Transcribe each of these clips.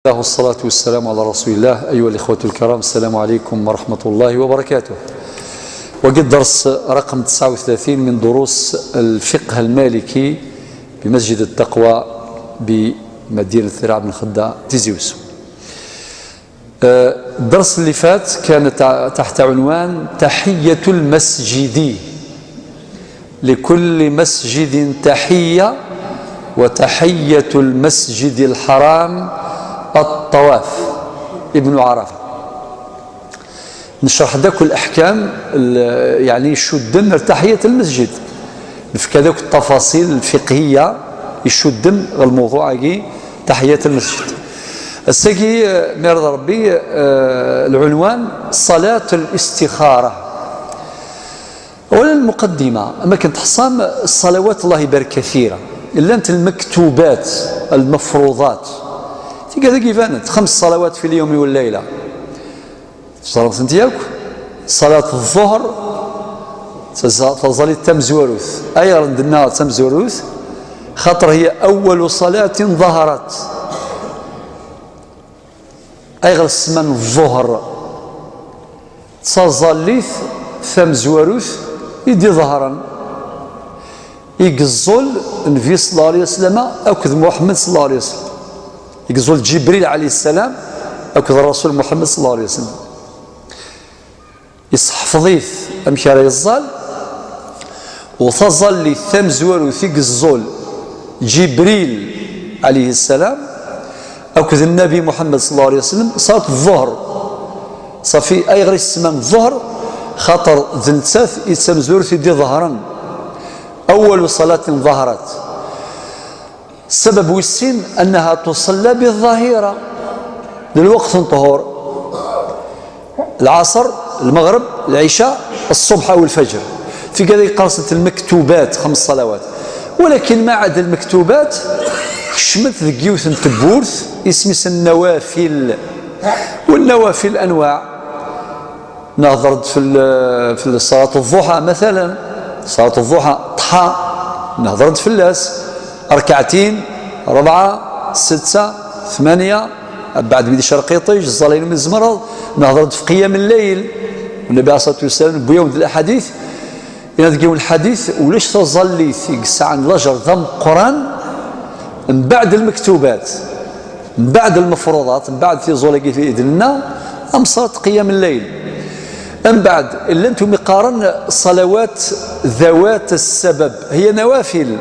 الله والصلاة والسلام على رسول الله. أيها الإخوة الكرام، السلام عليكم ورحمة الله وبركاته. وقد درس رقم 39 من دروس الفقه المالكي بمسجد التقوى بمدينة ذراع بن خدة تيزي وزو. الدرس اللي فات كان تحت عنوان تحية المسجد. لكل مسجد تحية، وتحية المسجد الحرام الطواف. ابن عرفة. نشرح ذاك الأحكام، يعني شدن تحية المسجد، في كذاك التفاصيل الفقهية يشدن الموضوع تحية المسجد. الساقي ميرض ربي، العنوان صلاة الاستخارة. أولا المقدمة، أما كنت حصام الصلوات الله يبارك كثيرة، إلا أنت المكتوبات المفروضات في كذا كيفانت 5 صلوات في اليوم والليلة. صلاة انتياك صلاة الظهر تظل تمزوروث، أي عندنا تمزوروث خاطر هي أول صلاة ظهرت، أي غير السمان الظهر تظليث تمزوروث يدي ظهرا يقزل النبي صلى الله عليه وسلم أكذ محمد صلى الله عليه وسلم، يقزل جبريل عليه السلام أكذ الرسول محمد صلى الله عليه وسلم، يصحفظيث أمشي على يزال وتظل ثمزور وثيق جبريل عليه السلام أكذ النبي محمد صلى الله عليه وسلم صلاة الظهر. صافي أي غير السمان الظهر خاطر ذنتاث يتمزور في دي ظهرا، أول صلاة ظهرت. السبب والسين أنها تصلى بالظهيرة للوقت طهور، العصر، المغرب، العشاء، الصبح أو الفجر، في كذا قرصة المكتوبات 5 صلوات. ولكن ما عدا المكتوبات شمت ذكيوث تبورث اسمس النوافل، والنوافل أنواع. نهضرت في صلاة الضحى مثلا، صلاة الضحى طحى نهضرت في اللاس ركعتين، 4، 6، 8، بعد بيدي شرقيطيج الظليل من الزمرض. نهضرت في قيام الليل، والنبي عليه الصلاة والسلام بيوم الأحاديث إن تقول الحديث ولاش تظلي في ساعة الأجر ذم قرآن من بعد المكتوبات، من بعد المفروضات، من بعد في زولي في إذننا أم صلاة قيام الليل. من بعد إلا أنتم يقارن صلوات ذوات السبب، هي نوافل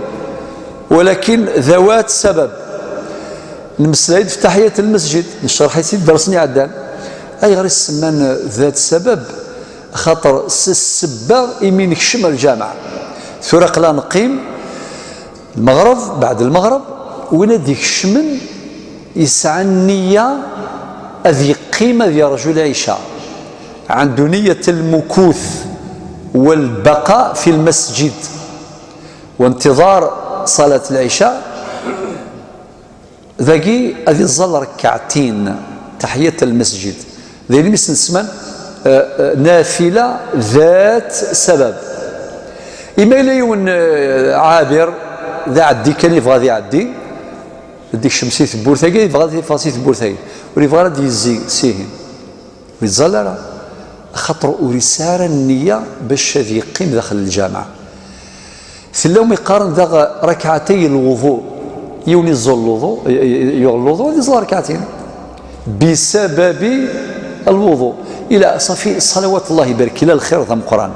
ولكن ذوات سبب. المسلايد في تحية المسجد نشرح يسيد درسني عدان أي غير السمان ذات سبب، خاطر السبة يمين كشم الجامع ثرق لا نقيم المغرب بعد المغرب وين ديك الشمن يسعى النية أذي قيمة ذي رجل عيشة عنده نية المكوث والبقاء في المسجد وانتظار صلاة العشاء، ذاكي أذي الظل ركعتين تحية المسجد ذي المس نسمان نافلة ذات سبب. إما إلا يون عابر ذا عدي كان يبغى ذي يعدي ديك الشمسي تبورثاكي يبغى ذي تبورثاكي وريبغى غادي يزي سيهن ويتظل راه خاطر ورسالة النية باش يقيم داخل الجامعة. سلوم يقارن ذا ركعتي الوضوء، يوني الزول الوضوء يغ الوضوء يزول ركعتين بسبب الوضوء. إلى صافي صلوات الله يبارك إلى الخير ذا القرآن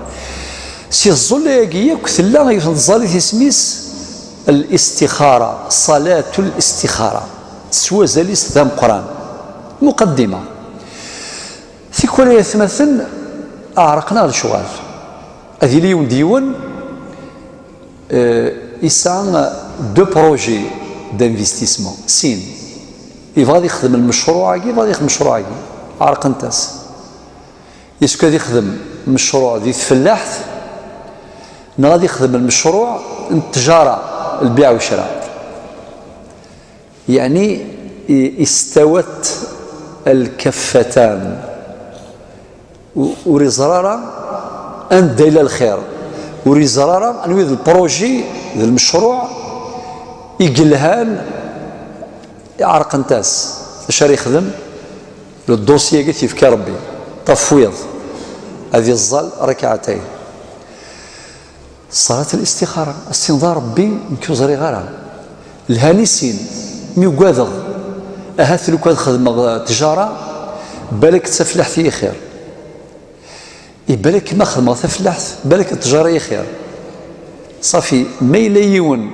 سي الزول ياكي كثلا يفضل سميس الاستخارة، صلاة الاستخارة سوى زاليس ذا القرآن. مقدمة في كل يتمثل أعرقنا الشغال هذه ليون ديون يسعى deux projets d'investissement سين يبغى يخدم المشروع يبغى يخدم المشروع عرق انتاس est-ce que يخدم مشروع دي تفلاحت غادي يخدم المشروع التجارة البيع والشراء، يعني استوت الكفتان ورزرارة أن إلى الخير ورزرارة أنويد ال projet المشروع يقلهان عرق انتاس. اش راه يخدم le dossier قلت يفكى ربي تفويض. هذه الظل ركعتين صلاة الاستخارة، استنظار ربي نكوزري غارة الهانيسين ميقاذغ أهات لو كان خدمة تجارة بالك تفلح فيه خير، بالك ما خدمة تفلحت بالك التجارة خير. صافي ما يليون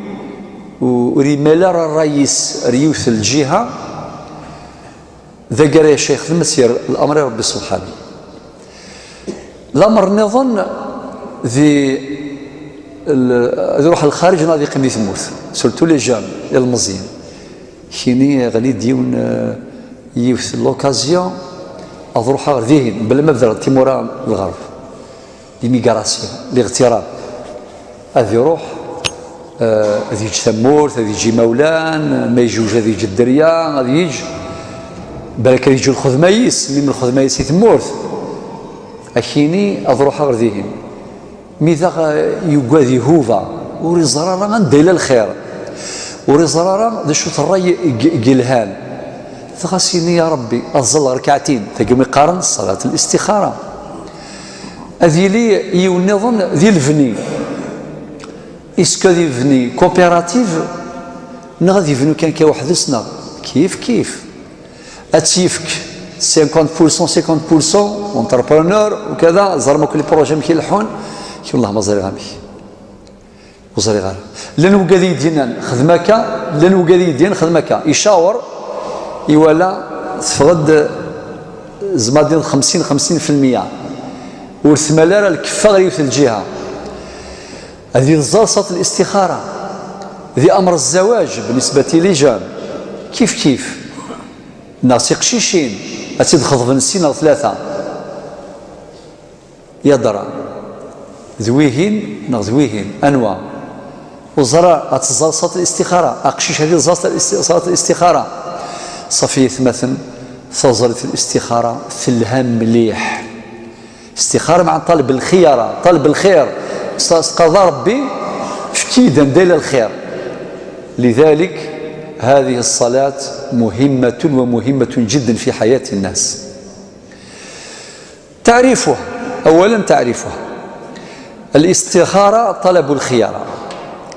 وريمالا الرئيس ريوث الجهة ذا قال يا شيخ سير الأمر ربي سبحانه. الأمر نظن ذي يروح الخارج نادي قمي ثموت surtout les jeunes المزيان كيني غادي ديون يوث l'occasion اروح غير ذهن بلا ما بدا تيمورا الغرب l'immigration، الاغتراب، هذا يروح هذا يجي ثمورت، هذا يجي مولان ما يجوج، هذا يجي الدريا، هذا يجي بالك يجي الخدمايس من الخدمايس ثمورت اكيني اروح غير ذهن ميثا يقاد هوفا وري زرارة غندير الخير وري زرارة ذا شو الراي قلهان تغاسيني يا ربي أظل ركعتين تقوم يقارن صلاة الاستخارة. هذه لي يونظن ذي الفني est-ce que ذي فني coopérative نغادي يفنو كان كي واحد سنة كيف كيف اتيفك 50% 50% entrepreneur وكذا زرما كل projet مكيلحون كي والله ما زري غامي وزري غير لان وكادي يدينا خدمك، لان وكادي يدين خدمك يشاور يولا تفقد زما ديال 50 50% ورثمالا الكفة غير في الجهة. هذه الزلصة الاستخارة ذي أمر الزواج بالنسبة les jeunes كيف كيف ناس قشيشين أتدخل في سنة ثلاثة يدرى ذويهين نغ ذويهين أنواع وزرا أتزال صلاة الاستخارة أقشيش هذه صلاة الاستخارة. صافي ثمثن تزالت الاستخارة في الهم مليح استخارة مع طالب الخيارة طالب الخير قضى ربي فكيدا ديال الخير. لذلك هذه الصلاة مهمة ومهمة جدا في حياة الناس. تعريفها أولا، تعريفها الاستخارة طلب الخيارة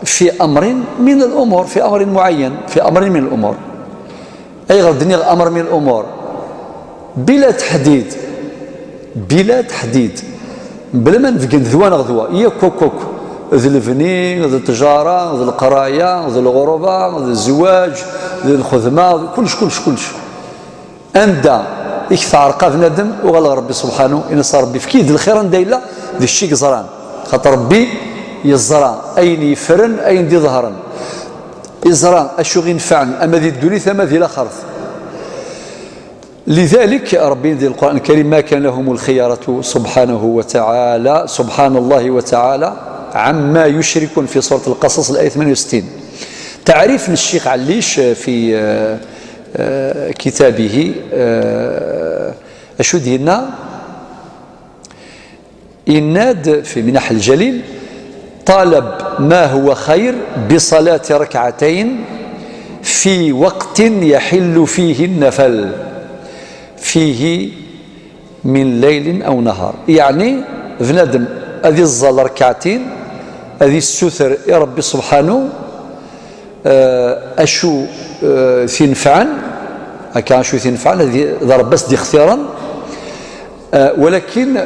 في أمر من الأمور، في أمر معين، في أمر من الأمور، أي غردني أمر من الأمور بلا تحديد، بلا تحديد، بلا ما نفقن ذوا نغذوا يا كوك ذي الفني ذي التجارة ذي القراية ذي الغربة ذي الزواج ذي الخدمة كلش كلش كلش أندا يكثر عرقا بنادم وغال ربي سبحانه إن صار ربي فكيد الخير ندايلا ذي الشيء زران خاطر ربي يزرع أين يفرن أين دي ظهرا يزرع أشو غينفعن أما ذي الدنيا ثم ذي الآخرة. لذلك ربي ذي القرآن الكريم ما كان لهم الخيارة سبحانه وتعالى، سبحان الله وتعالى عما يشركون في سورة القصص الآية 68. تعريف الشيخ عليش في كتابه أشو دينا إناد في منح الجليل طالب ما هو خير بصلاة ركعتين في وقت يحل فيه النفل فيه من ليل أو نهار. يعني بنادم هذه الظل ركعتين هذه السثر يا ربي سبحانه أشو ثينفعن هكا أشو ثينفعن هذه ضرب بس دي اختيارا ولكن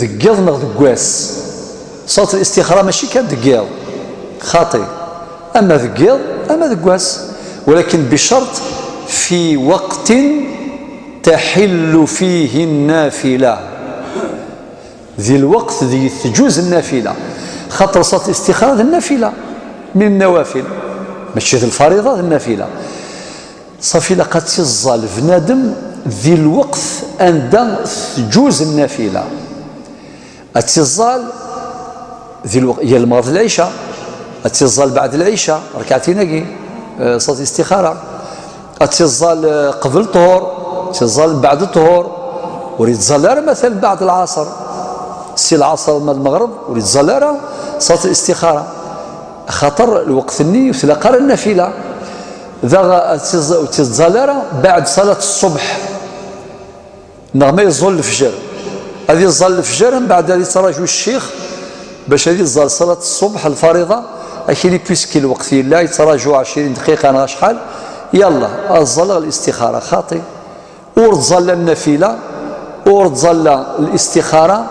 ذكيض نغ ذكواس صلاة الاستخارة ماشي كان ذكيض خاطئ أما ذكيض أما ذكواس ولكن بشرط في وقت تحل فيه النافلة ذي الوقت ذي تجوز النافلة خاطر صلاة الاستخارة ذي النافلة من النوافل ماشي ذي الفريضة ذي النافلة. صافي لقد تزال بنادم ذي الوقت عند تجوز النافلة اتزال ذي الوقت هي المغرب العشاء اتزال بعد العشاء ركعتين كي صلاة الاستخارة اتزال قبل الطهور تزال بعد الطهور وريتزال مثلا بعد العصر سي العصر من المغرب وريتزال صلاة الاستخارة خاطر الوقت الني وتلاقى النافلة. ذا تزال بعد صلاة الصبح، نغ ما يزول الفجر، هذه يزال الفجر، من بعد هذه تراجو الشيخ باش هذه يزال صلاة الصبح الفريضة. أكيد puisque الوقت لا يتراجعوا 20 دقيقة نغ شحال، يلا الزل الاستخارة. خاطي ورتزال النافلة، ورتزال الاستخارة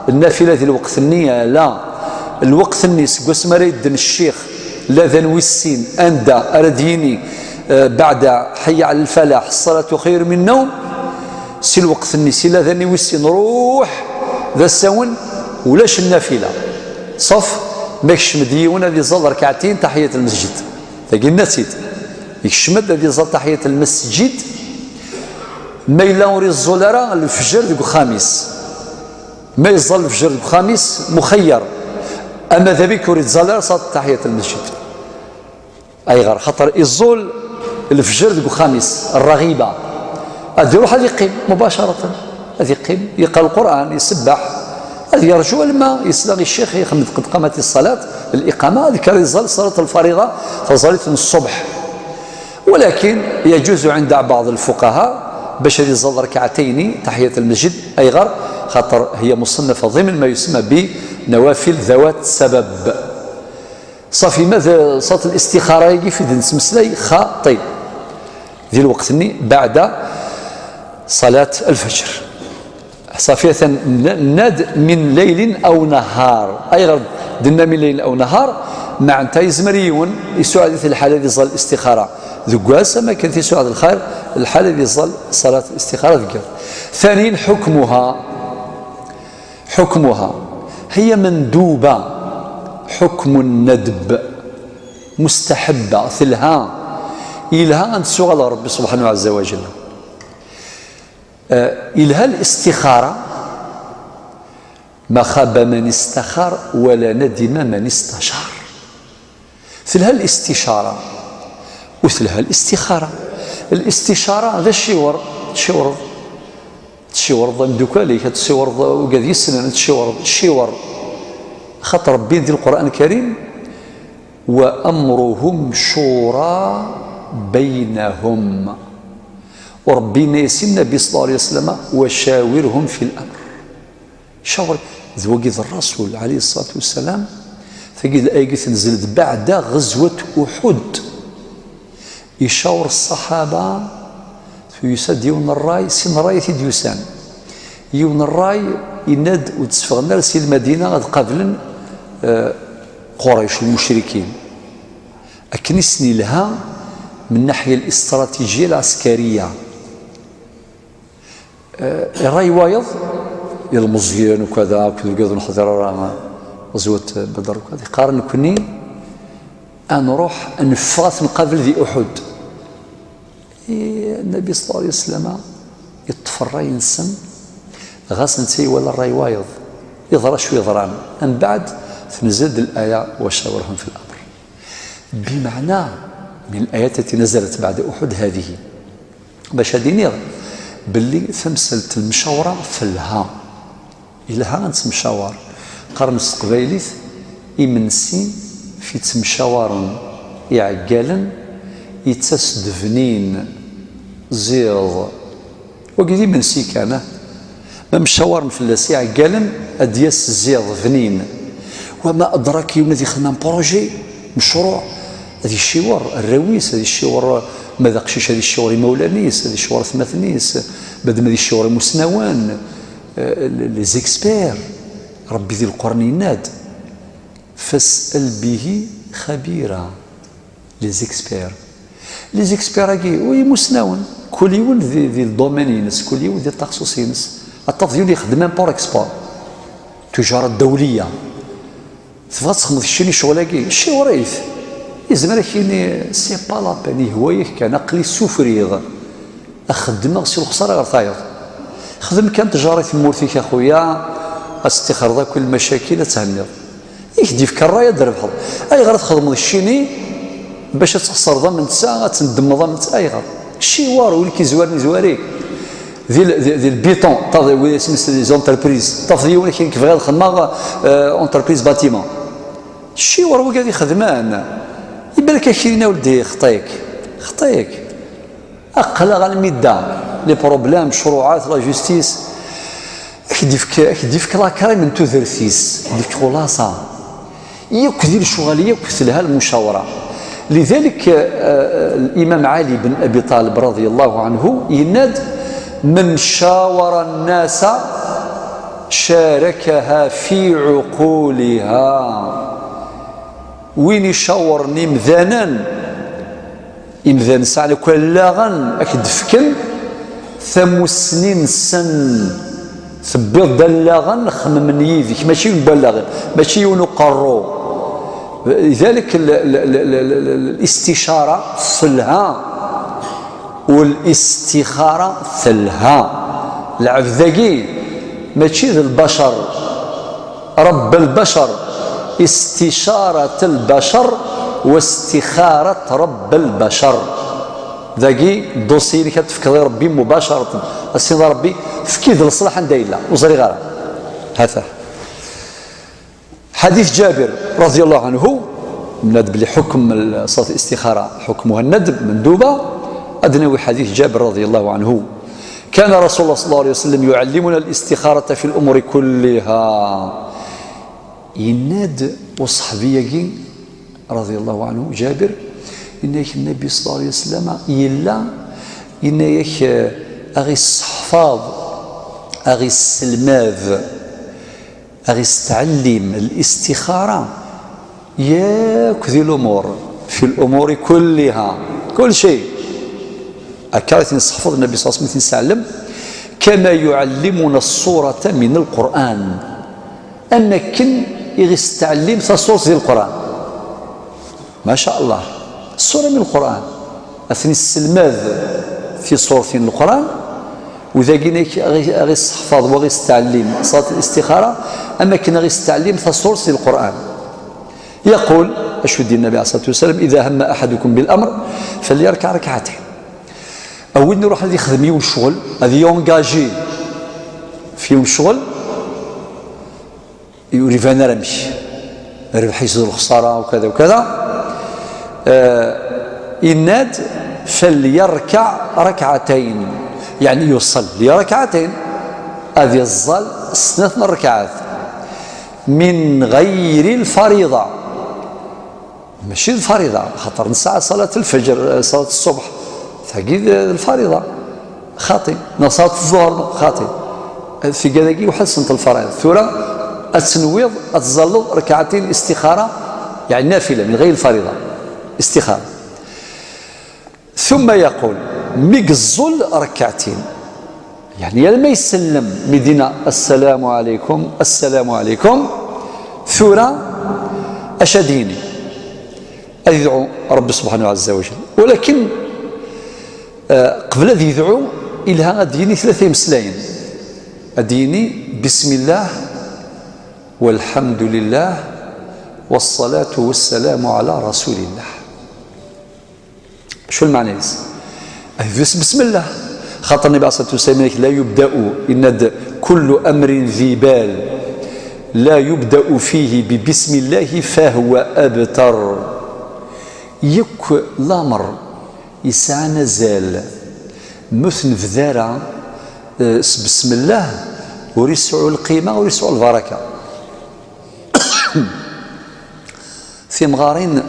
النافلة ديال الوقت النية. لا، الوقت الني سكواس ما يدن الشيخ لا ذنوي السين أندا أرديني بعد حي على الفلاح الصلاة خير من النوم، سي الوقت الني سي لا ذني وسين روح ذا السون ولاش النافلة، sauf ما يكشم ديون هذه يصلي ركعتين تحية المسجد. تاقي نسيت يكشمد هذه يصلي تحية المسجد. ما إلا وري الزولارا الفجر ذوك خامس، ما يظل الفجر ذوك خامس مخير، اما ذا بك وريد زالار صلاة تحية المسجد. اي غير خاطر يزول الفجر ذوك خامس الرغيبة، هذا يروح هذا يقيم مباشرة، هذا يقيم يقرأ القرآن، يسبح، هذا يرجو الماء يسلغ الشيخ يخمد قد قامت الصلاة الإقامة، ذكر يظل صلاة الفريضة فصلاة الصبح. ولكن يجوز عند بعض الفقهاء باش يظل ركعتين تحية المسجد، أي غير خاطر هي مصنفة ضمن ما يسمى بنوافل ذوات سبب. صافي، ماذا صلاة الاستخارة يجي في نسمسلاي خاطي ذي الوقت بعد صلاة الفجر. صافية ناد من ليل أو نهار، أي غير دنا من ليل أو نهار معناتها يزمريون يسوع هذه الحالة دي ظل الاستخارة ذكواس، ما كانت يسوع هذا الخير الحالة دي ظل صلاة الاستخارة ذكر. ثانيا حكمها هي مندوبة، حكم الندب، مستحبة، ثلها إلها أن تسوغ ربي سبحانه عز وجل. إلها الاستخارة، ما خاب من استخار ولا ندم من استشار. ثلها الاستشارة وثلها الاستخارة. الاستشارة هذا الشيور، تشور تشور دوكالي تشور وقاد يسنن تشور الشيور، خاطر ربي ديال القرآن الكريم وأمرهم شورى بينهم، وربي ياسين النبي صلى الله عليه وسلم وشاورهم في الأمر. شاور ذوقي الرسول عليه الصلاة والسلام، تجد الآية تنزلت بعد غزوة أحد، يشاور الصحابة في يون الراي سين الراي تيديوسان يون الراي يناد وتسفغنا لسي المدينة غاد قابلن قريش المشركين. أكنسني لها من الناحية الاستراتيجية العسكرية. الراي وايض المزيان وكذا وكذا وكذا نحضر راه غزوة بدر وكذا، قارن كني نروح نفغ نقابل ذي أحد. النبي صلى الله عليه وسلم يطفى الراي نسن غاس نتي ولا الراي وايض يضرى شوي يضران، من بعد تنزل الآية وشاورهم في الأمر. بمعنى من الآيات التي نزلت بعد أحد هذه باش هذه باللي تمثلت المشاورة فلها إلها نتمشاور قرن القبايليت إمنسين في تمشاور يعقالن يتسدفنين زيض وقدي منسي كان ما مشاور فلاس يعقالن أدياس زيض فنين. وما أدراك يوم الذي خدم projet مشروع هذه الشوار الرويس، هذه الشوار ماذا قشيش، هذه الشوار مولانيس، هذه الشوار ثماثنيس، بعد ما هذه الشوار مسنوان les experts. ربي ذي القرن يناد فاسأل به خبيرا، les experts، les experts كي وي مسناون كل يوم ذي ال domaine ينس، كل يوم ذي التخصص ينس. التفضيل يخدم import export التجارة الدولية، تبغى تخدم الشيء شغلاكي شي وريث يزمر كيني c'est pas la peine هوايك كان اقلي souffrir اخدم غسي الخسارة غير طاير. خدم كان تجاري في مورتيك اخويا استخرج كل المشاكل تهني يكدي في كرايه دربحض اي غير تخدم الشيني باش تخسر ضمن تسا تندم ضمن اي غير الشيوار ولي كيزوارني زواريك ديال البيطون طاف les entreprises طاف ديال كاين كيف غير خدمة entreprise bâtiment الشيوار هو قاعد يخدمان يبان لك كاين ولدي خطيك. خطيك اقل غالميدا les problèmes شروعات la justice اكديفك la crème من تودرثيس ديك خلاصه ياك دير الشغل ياك لها المشاوره. لذلك الامام علي بن ابي طالب رضي الله عنه يناد من شاور الناس شاركها في عقولها. وين يشاورني مذانا إمذان ساعة كلاغا أكد فكن ثمسنين سن ثبيض دلاغا خمم يديك ماشي بلاغ ماشي ينقرو. لذلك الاستشارة صلها والاستخارة ثلها. العبد ماشي ذا البشر، رب البشر، استشارة البشر واستخارة رب البشر. ذاكي ال dossier اللي كتفكر ربي مباشرة، السيد ربي فكيد الصلاح عند إلا وزري غير هذا. حديث جابر رضي الله عنه ندب لحكم صلاة الاستخارة حكمها الندب مندوبة. أدنوي حديث جابر رضي الله عنه كان رسول الله صلى الله عليه وسلم يعلمنا الاستخارة في الأمور كلها. يناد وصحبي رضي الله عنه جابر إنك النبي صلى الله عليه وسلم يلا إنك أغي الصحفاظ أغي السلماذ أغي استعلم الاستخارة ياك ذي الأمور في الأمور كلها كل شيء. أكارت نصحفظ النبي صلى الله عليه وسلم نستعلم كما يعلمنا الصورة من القرآن. أما كن يستعلم تصورة ذي القرآن ما شاء الله السورة من القرآن أثني السلماذ في سورة القرآن وذا كينيك غي الصحفاظ وغي استعلم صلاة الاستخارة أما كنا غي استعلم تصورة القرآن. يقول أشهد النبي عليه الصلاة والسلام إذا هم أحدكم بالأمر فليركع ركعتين. أول نروح هذه يخدم يوم الشغل هذه يونجاجي في يوم الشغل يوريفانا رمش ربح يسد الخسارة وكذا وكذا. إناد فليركع ركعتين يعني يصلي ركعتين هذه الظل سنة الركعات من غير الفريضة ماشي الفريضة خاطر نسعى صلاة الفجر صلاة الصبح تاكيد الفريضة خاطي صلاة الظهر خاطي في كذا واحد سنة الفرائض ثورة التنويض أتزلض ركعتين استخارة يعني نافلة من غير الفريضة استخارة. ثم يقول ميقزل ركعتين يعني لما يسلم مدينة السلام عليكم السلام عليكم ثورة أشديني أدعو رب سبحانه عز وجل. ولكن قبل أن يدعو إلها أديني ثلاثة مسلاين أديني بسم الله والحمد لله والصلاة والسلام على رسول الله. شو المعنى؟ بسم الله خاطر النبي عليه الصلاة والسلام لا يبدأ إن كل أمر ذي بال لا يبدأ فيه ببسم الله فهو أبتر. يك الأمر يسعى نزال مثل فذارة بسم الله وريسعوا القيمة وريسعوا البركة. في مغارين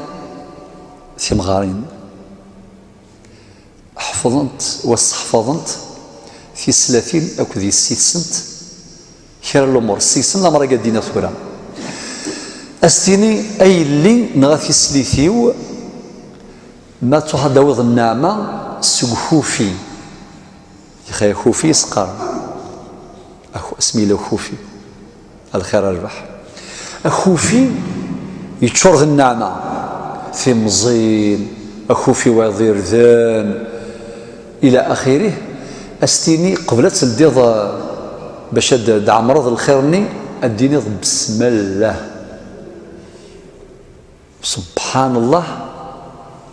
حفظنت وصحفظنت في سلافين أو ذي السيت سنت خير الأمور السيسن الأمر قدينا ثورة أستيني أي اللي نغاثي سليثيو ما تهدوض النعمة سقفوفي يخي خوفي سقر اسمي له خوفي الخير الربح أخوفي يتشرد النعمة في مزين أخوفي ويضير ذان إلى آخره. أستيني قبل تلديض باش دعمرض الخيرني أديني بسم الله سبحان الله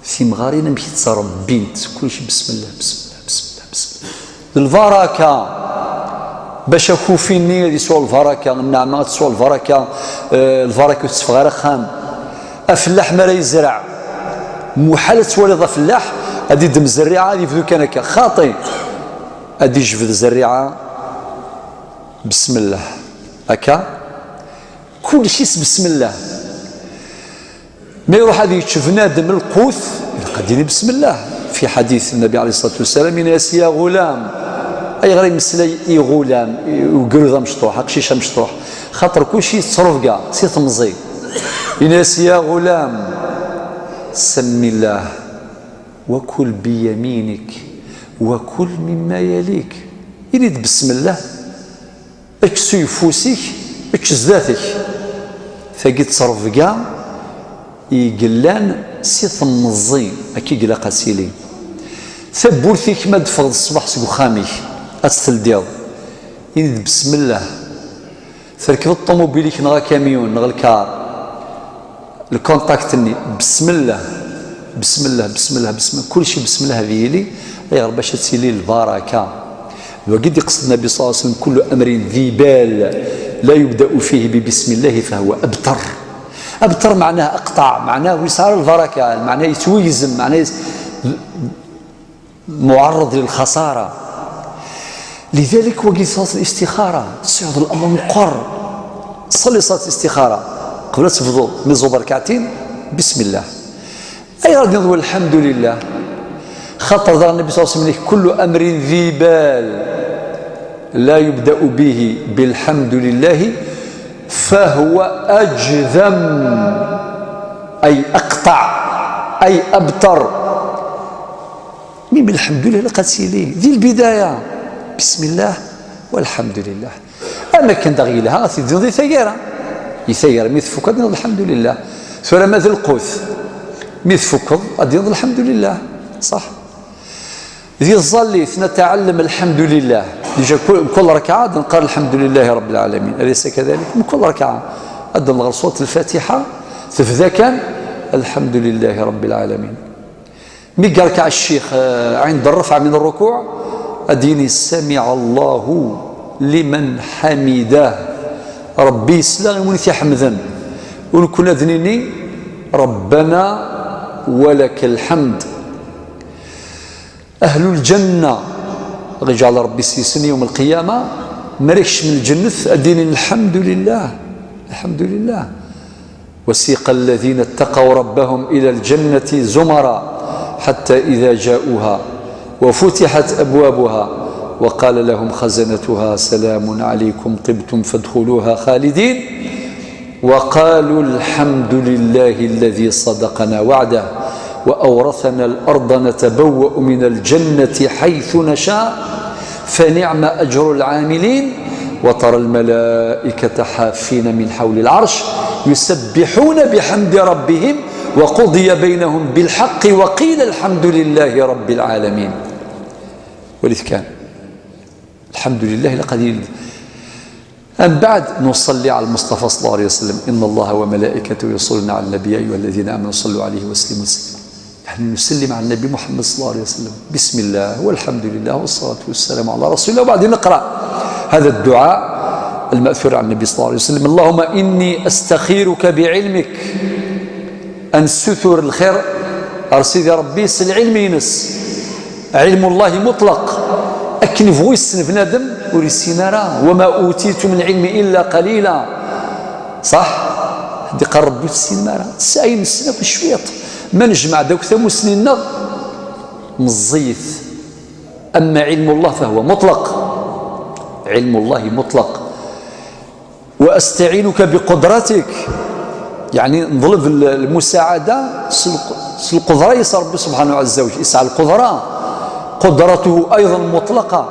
في مغارينا مشي تربينت كلشي بسم الله بسم الله بسم الله بسم الله البركة باش أخوفيني يسوى البركة النعمة تسوى البركة البركة تسفغ خام أفلاح ما يزرع محال تولي فلاح هذه دم الزريعه هذه في كان هكا خاطي، هذه جبد الزريعه بسم الله، هكا كل شيء بسم الله. ما يروح هذه يشوف نادم القوث يقديني بسم الله. في حديث النبي عليه الصلاة والسلام يا غلام، اي غير مسلاي اي غلام وقرو مشطوح قشيشه مشطوح، خاطر كل شيء تصرف كاع سي تمزي. يناس يا غلام سمي الله وكل بيمينك وكل مما يليك. يريد بسم الله اكسو يفوسك اكس ذاتك فاقي تصرف كاع يقلان سي تمزي اكي قلا قاسيلي. ثبورتك ما دفغ الصباح سكو خاميك اتستلديض يريد بسم الله. تركب الطوموبيليك نغا كاميون نغا الكار ال contact ني بسم الله بسم الله بسم الله بسم الله، كل شيء بسم الله. هذه لي غير باش تسيلي البركة. وقد يقصد النبي صلى الله عليه وسلم كل امر ذي بال لا يبدا فيه ببسم الله فهو ابتر. ابتر معناه اقطع، معناه يسار البركة، معناه يتويزم، معناه معرض للخساره. لذلك وقت صلاة الاستخارة تصعد الأمر مقر. صلي صلاة الاستخارة قبل تفضل ميزو ركعتين بسم الله. أي غادي نقول الحمد لله. خاطر دار النبي صلى الله عليه وسلم كل أمر ذي بال لا يبدأ به بالحمد لله فهو أجذم، أي أقطع، أي أبتر. من بالحمد لله لقد سيلي ذي البداية بسم الله والحمد لله. أما كان دغي لها سيدي ذي ثيارة يثير ميث فكض الحمد لله. ثورة ما ذي القوث ميث فكض أدي الحمد لله. صح ذي الظلي نتعلم الحمد لله. déjà كل ركعة نقرأ الحمد لله رب العالمين، أليس كذلك؟ من كل ركعة أدى نغر سورة الفاتحة تفذا كان الحمد لله رب العالمين. مي ركع الشيخ عند الرفع من الركوع أديني سمع الله لمن حمده. ربي سلا ونثي حمدا ونكون أذنيني ربنا ولك الحمد. أهل الجنة رجال ربي سيسن يوم القيامة مريش من الجنة أديني الحمد لله الحمد لله. وسيق الذين اتقوا ربهم إلى الجنة زمرا حتى إذا جاءوها وفتحت أبوابها وقال لهم خزنتها سلام عليكم طبتم فادخلوها خالدين وقالوا الحمد لله الذي صدقنا وعده وأورثنا الأرض نتبوأ من الجنة حيث نشاء فنعم أجر العاملين. وترى الملائكة حافين من حول العرش يسبحون بحمد ربهم وقضي بينهم بالحق وقيل الحمد لله رب العالمين. ولذ كان الحمد لله لقد. أم بعد نصلي على المصطفى صلى الله عليه وسلم إن الله وملائكته يصلون على النبي أيها الذين آمنوا صلوا عليه وسلموا تسليما. يعني نسلم على النبي محمد صلى الله عليه وسلم بسم الله والحمد لله والصلاة والسلام على رسول الله. وبعدين نقرأ هذا الدعاء المأثور عن النبي صلى الله عليه وسلم اللهم إني أستخيرك بعلمك أن ستر الخير أرسيدي ربي سل العلم ينس علم الله مطلق أكن فغو يسن بنادم وريسينا وما أوتيت من العلم إلا قليلا. صح دي قرب السين مارا ساين السنة في الشويط ما نجمع دوك ثمو سنين مزيث. أما علم الله فهو مطلق، علم الله مطلق. وأستعينك بقدرتك، يعني نطلب المساعدة القدرة يسأل ربي سبحانه عز وجل يسعى القدرة، قدرته أيضا مطلقة،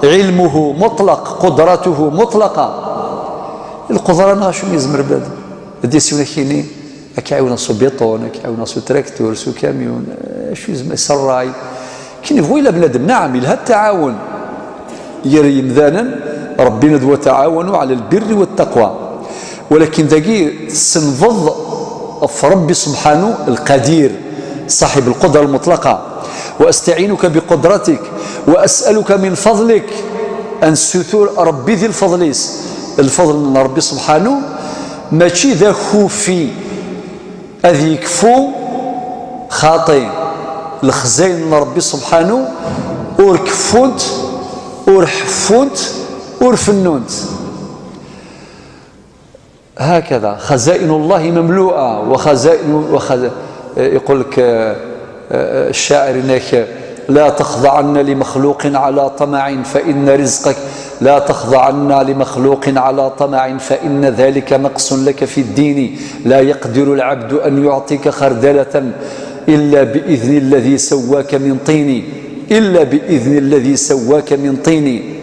علمه مطلق، قدرته مطلقة. القدرة ما شو يزمر بلاد دي سيونا كيني كيعاون سو béton كيعاون سو تراكتور سو كاميون شو يزمر سراي كي نبغوا إلا بنادم. نعم لها التعاون يري مذانا ربنا ندوى تعاونوا على البر والتقوى، ولكن ذاكي سنفض في ربي سبحانه القدير صاحب القدرة المطلقة. وأستعينك بقدرتك وأسألك من فضلك أن ستور ربي ذي الفضليس الفضل من ربي سبحانه ماشي ذا خوفي أذ يكفو خاطئ. الخزاين ربي سبحانه اور كفونت اور حفونت اور فنونت. هكذا خزائن الله مملوءة. وخزائن يقول لك الشاعر هناك: لا تخضعن لمخلوق على طمع فإن رزقك، لا تخضعن لمخلوق على طمع فإن ذلك نقص لك في الدين، لا يقدر العبد أن يعطيك خردلة إلا بإذن الذي سواك من طين، إلا بإذن الذي سواك من طين.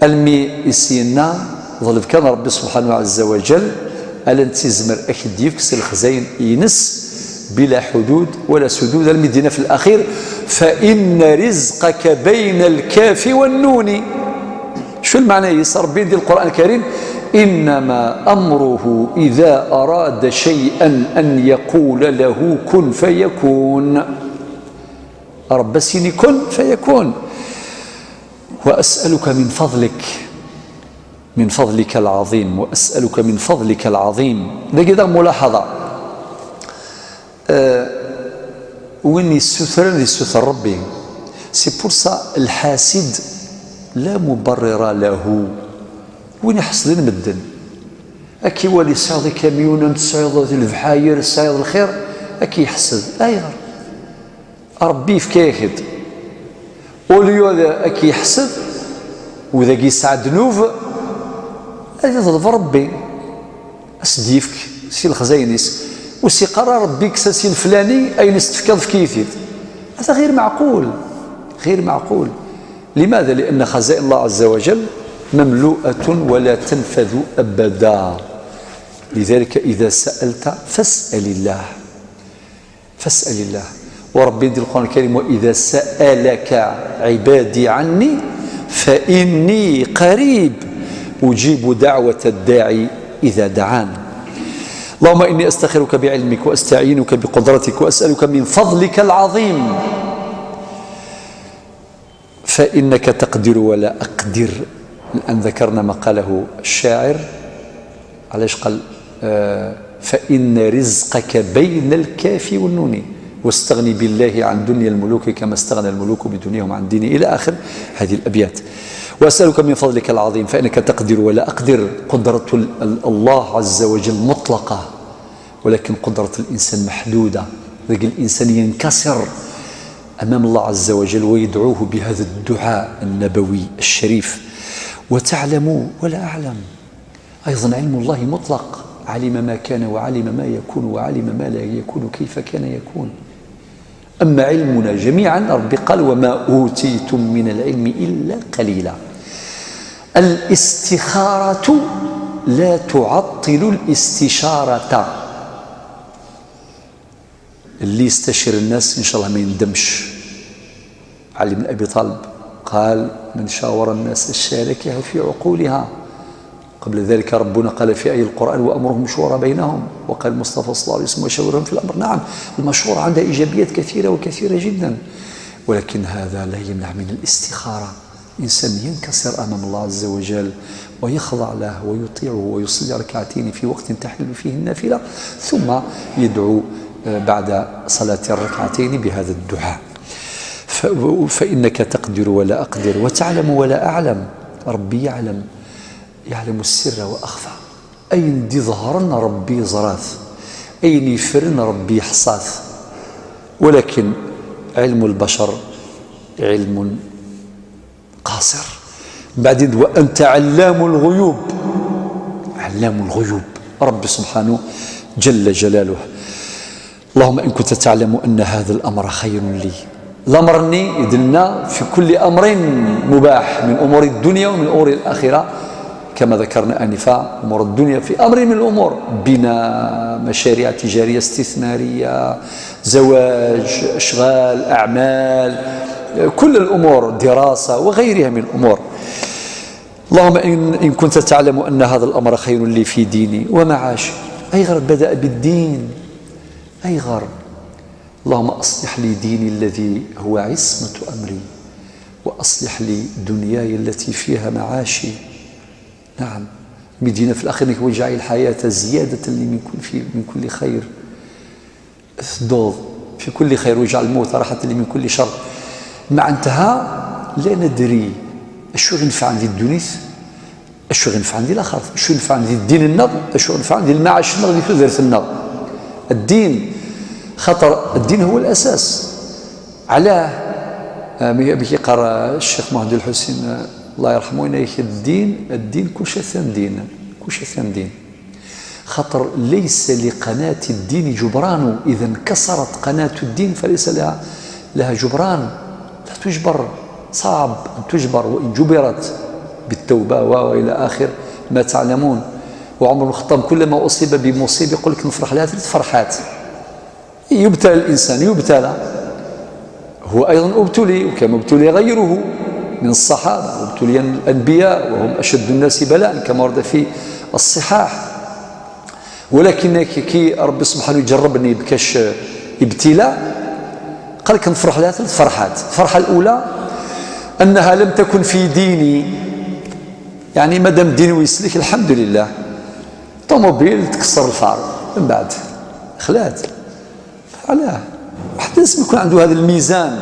المي يسينا ظلف كان ربي سبحانه عز وجل ألن تزمر أكد يفكس الخزين ينس بلا حدود ولا سدود. المدينة في الأخير: فإن رزقك بين الكاف والنون. شو المعنى؟ يسر ربي ديال القرآن الكريم: إنما أمره إذا أراد شيئا أن يقول له كن فيكون. رب سيني كن فيكون. وأسألك من فضلك، من فضلك العظيم، وأسألك من فضلك العظيم. ده كده ملاحظة، وين يسثر يسثر ربي. c'est pour ça الحاسد لا مبرر له. وين يحسد المدن اكي والي سعيد كاميون تسعيد البحاير سعيد الخير اكي يحسد. ايغر ربي يفكاكد اوليو اكي يحسد وذا يسعى ذنوب هذه يضرب ربي اسديفك سي الخزاينيس وسي قرار ربي كساسي الفلاني اين استفكر في كيفيت. هذا غير معقول، غير معقول. لماذا؟ لأن خزائن الله عز وجل مملوءة ولا تنفذ أبدا. لذلك إذا سألت فاسأل الله، فاسأل الله. وربي يدي القرآن الكريم: وإذا سألك عبادي عني فإني قريب أجيب دعوة الداعي إذا دعان. اللهم إني أستخيرك بعلمك وأستعينك بقدرتك وأسألك من فضلك العظيم فإنك تقدر ولا أقدر. الآن ذكرنا ما قاله الشاعر، علاش قال فإن رزقك بين الكاف والنون، واستغني بالله عن دنيا الملوك كما استغنى الملوك بدنياهم عن ديني، إلى آخر هذه الأبيات. وأسألك من فضلك العظيم فإنك تقدر ولا أقدر. قدرة الله عز وجل مطلقة، ولكن قدرة الإنسان محدودة. ذلك الإنسان ينكسر أمام الله عز وجل ويدعوه بهذا الدعاء النبوي الشريف. وتعلم ولا أعلم، أيضا علم الله مطلق، علم ما كان وعلم ما يكون وعلم ما لا يكون كيف كان يكون. أما علمنا جميعا ربي قال وما أوتيتم من العلم إلا قليلا. الاستخارة لا تعطل الاستشارة. اللي يستشير الناس إن شاء الله ما يندمش. علي بن أبي طالب قال من شاور الناس شاركها في عقولها. قبل ذلك ربنا قال في آية القرآن وأمرهم شورى بينهم، وقال المصطفى صلى الله عليه وسلم وشاورهم في الأمر. نعم المشورة عندها إيجابيات كثيرة وكثيرة جدا، ولكن هذا لا يمنع من الاستخارة. الإنسان ينكسر أمام الله عز وجل ويخضع له ويطيعه ويصلي ركعتين في وقت تحل فيه النافلة، ثم يدعو بعد صلاة الركعتين بهذا الدعاء. فإنك تقدر ولا أقدر وتعلم ولا أعلم. ربي يعلم، يعلم السر وأخفى. أين دي ظهرن ربي زراث، أين يفرن ربي حصاث. ولكن علم البشر علم قاصر. بعدين وأنت علام الغيوب، علام الغيوب ربي سبحانه جل جلاله. اللهم إن كنت تعلم أن هذا الأمر خير لي. الأمر يدلنا في كل أمر مباح من أمور الدنيا ومن أمور الآخرة، كما ذكرنا آنفا. أمور الدنيا في أمر من الأمور، بناء، مشاريع تجارية استثمارية، زواج، أشغال، أعمال، كل الأمور، دراسة وغيرها من الأمور. اللهم إن كنت تعلم أن هذا الأمر خير لي في ديني ومعاشي. أي غر بدأ بالدين، أي غر. اللهم أصلح لي ديني الذي هو عصمة أمري، وأصلح لي دنياي التي فيها معاشي. نعم مدينة في الأخير واجعل الحياة زيادة لي من كل خير. ثدوض في كل خير ويجعل الموت راحة لي من كل شر. معناتها لا ندري اشو غنفع عندي الدنيث، اشو غنفع عندي الاخر، اشو ينفع عندي الدين النغ، اشو ينفع عندي المعاش النغ، في ذرت النغ. الدين خطر، الدين هو الاساس. علاه كي قرا الشيخ مهدي الحسين الله يرحمه الدين، الدين كل شيء ثان دين، كل شيء ثان دين. خطر ليس لقناة الدين جبران، إذا انكسرت قناة الدين فليس لها جبران، لا تجبر، صعب أن تجبر، وإن جبرت بالتوبة وإلى آخر ما تعلمون. وعمر بن الخطاب كلما أصيب بمصيبة يقول لك نفرح لها ثلاث فرحات. يبتلى الإنسان، يبتلى هو أيضا ابتلي، وكما ابتلي غيره من الصحابة، وابتلي الأنبياء وهم أشد الناس بلاء كما ورد في الصحاح. ولكن كي ربي سبحانه يجربني بكاش ابتلاء قال لك نفرح لها ثلاث فرحات. الفرحة الأولى أنها لم تكن في ديني، يعني ما دام ديني ويسلك الحمد لله. طوموبيل تكسر ال phare من بعد خلات، علاه واحد لازم يكون عنده هذا الميزان.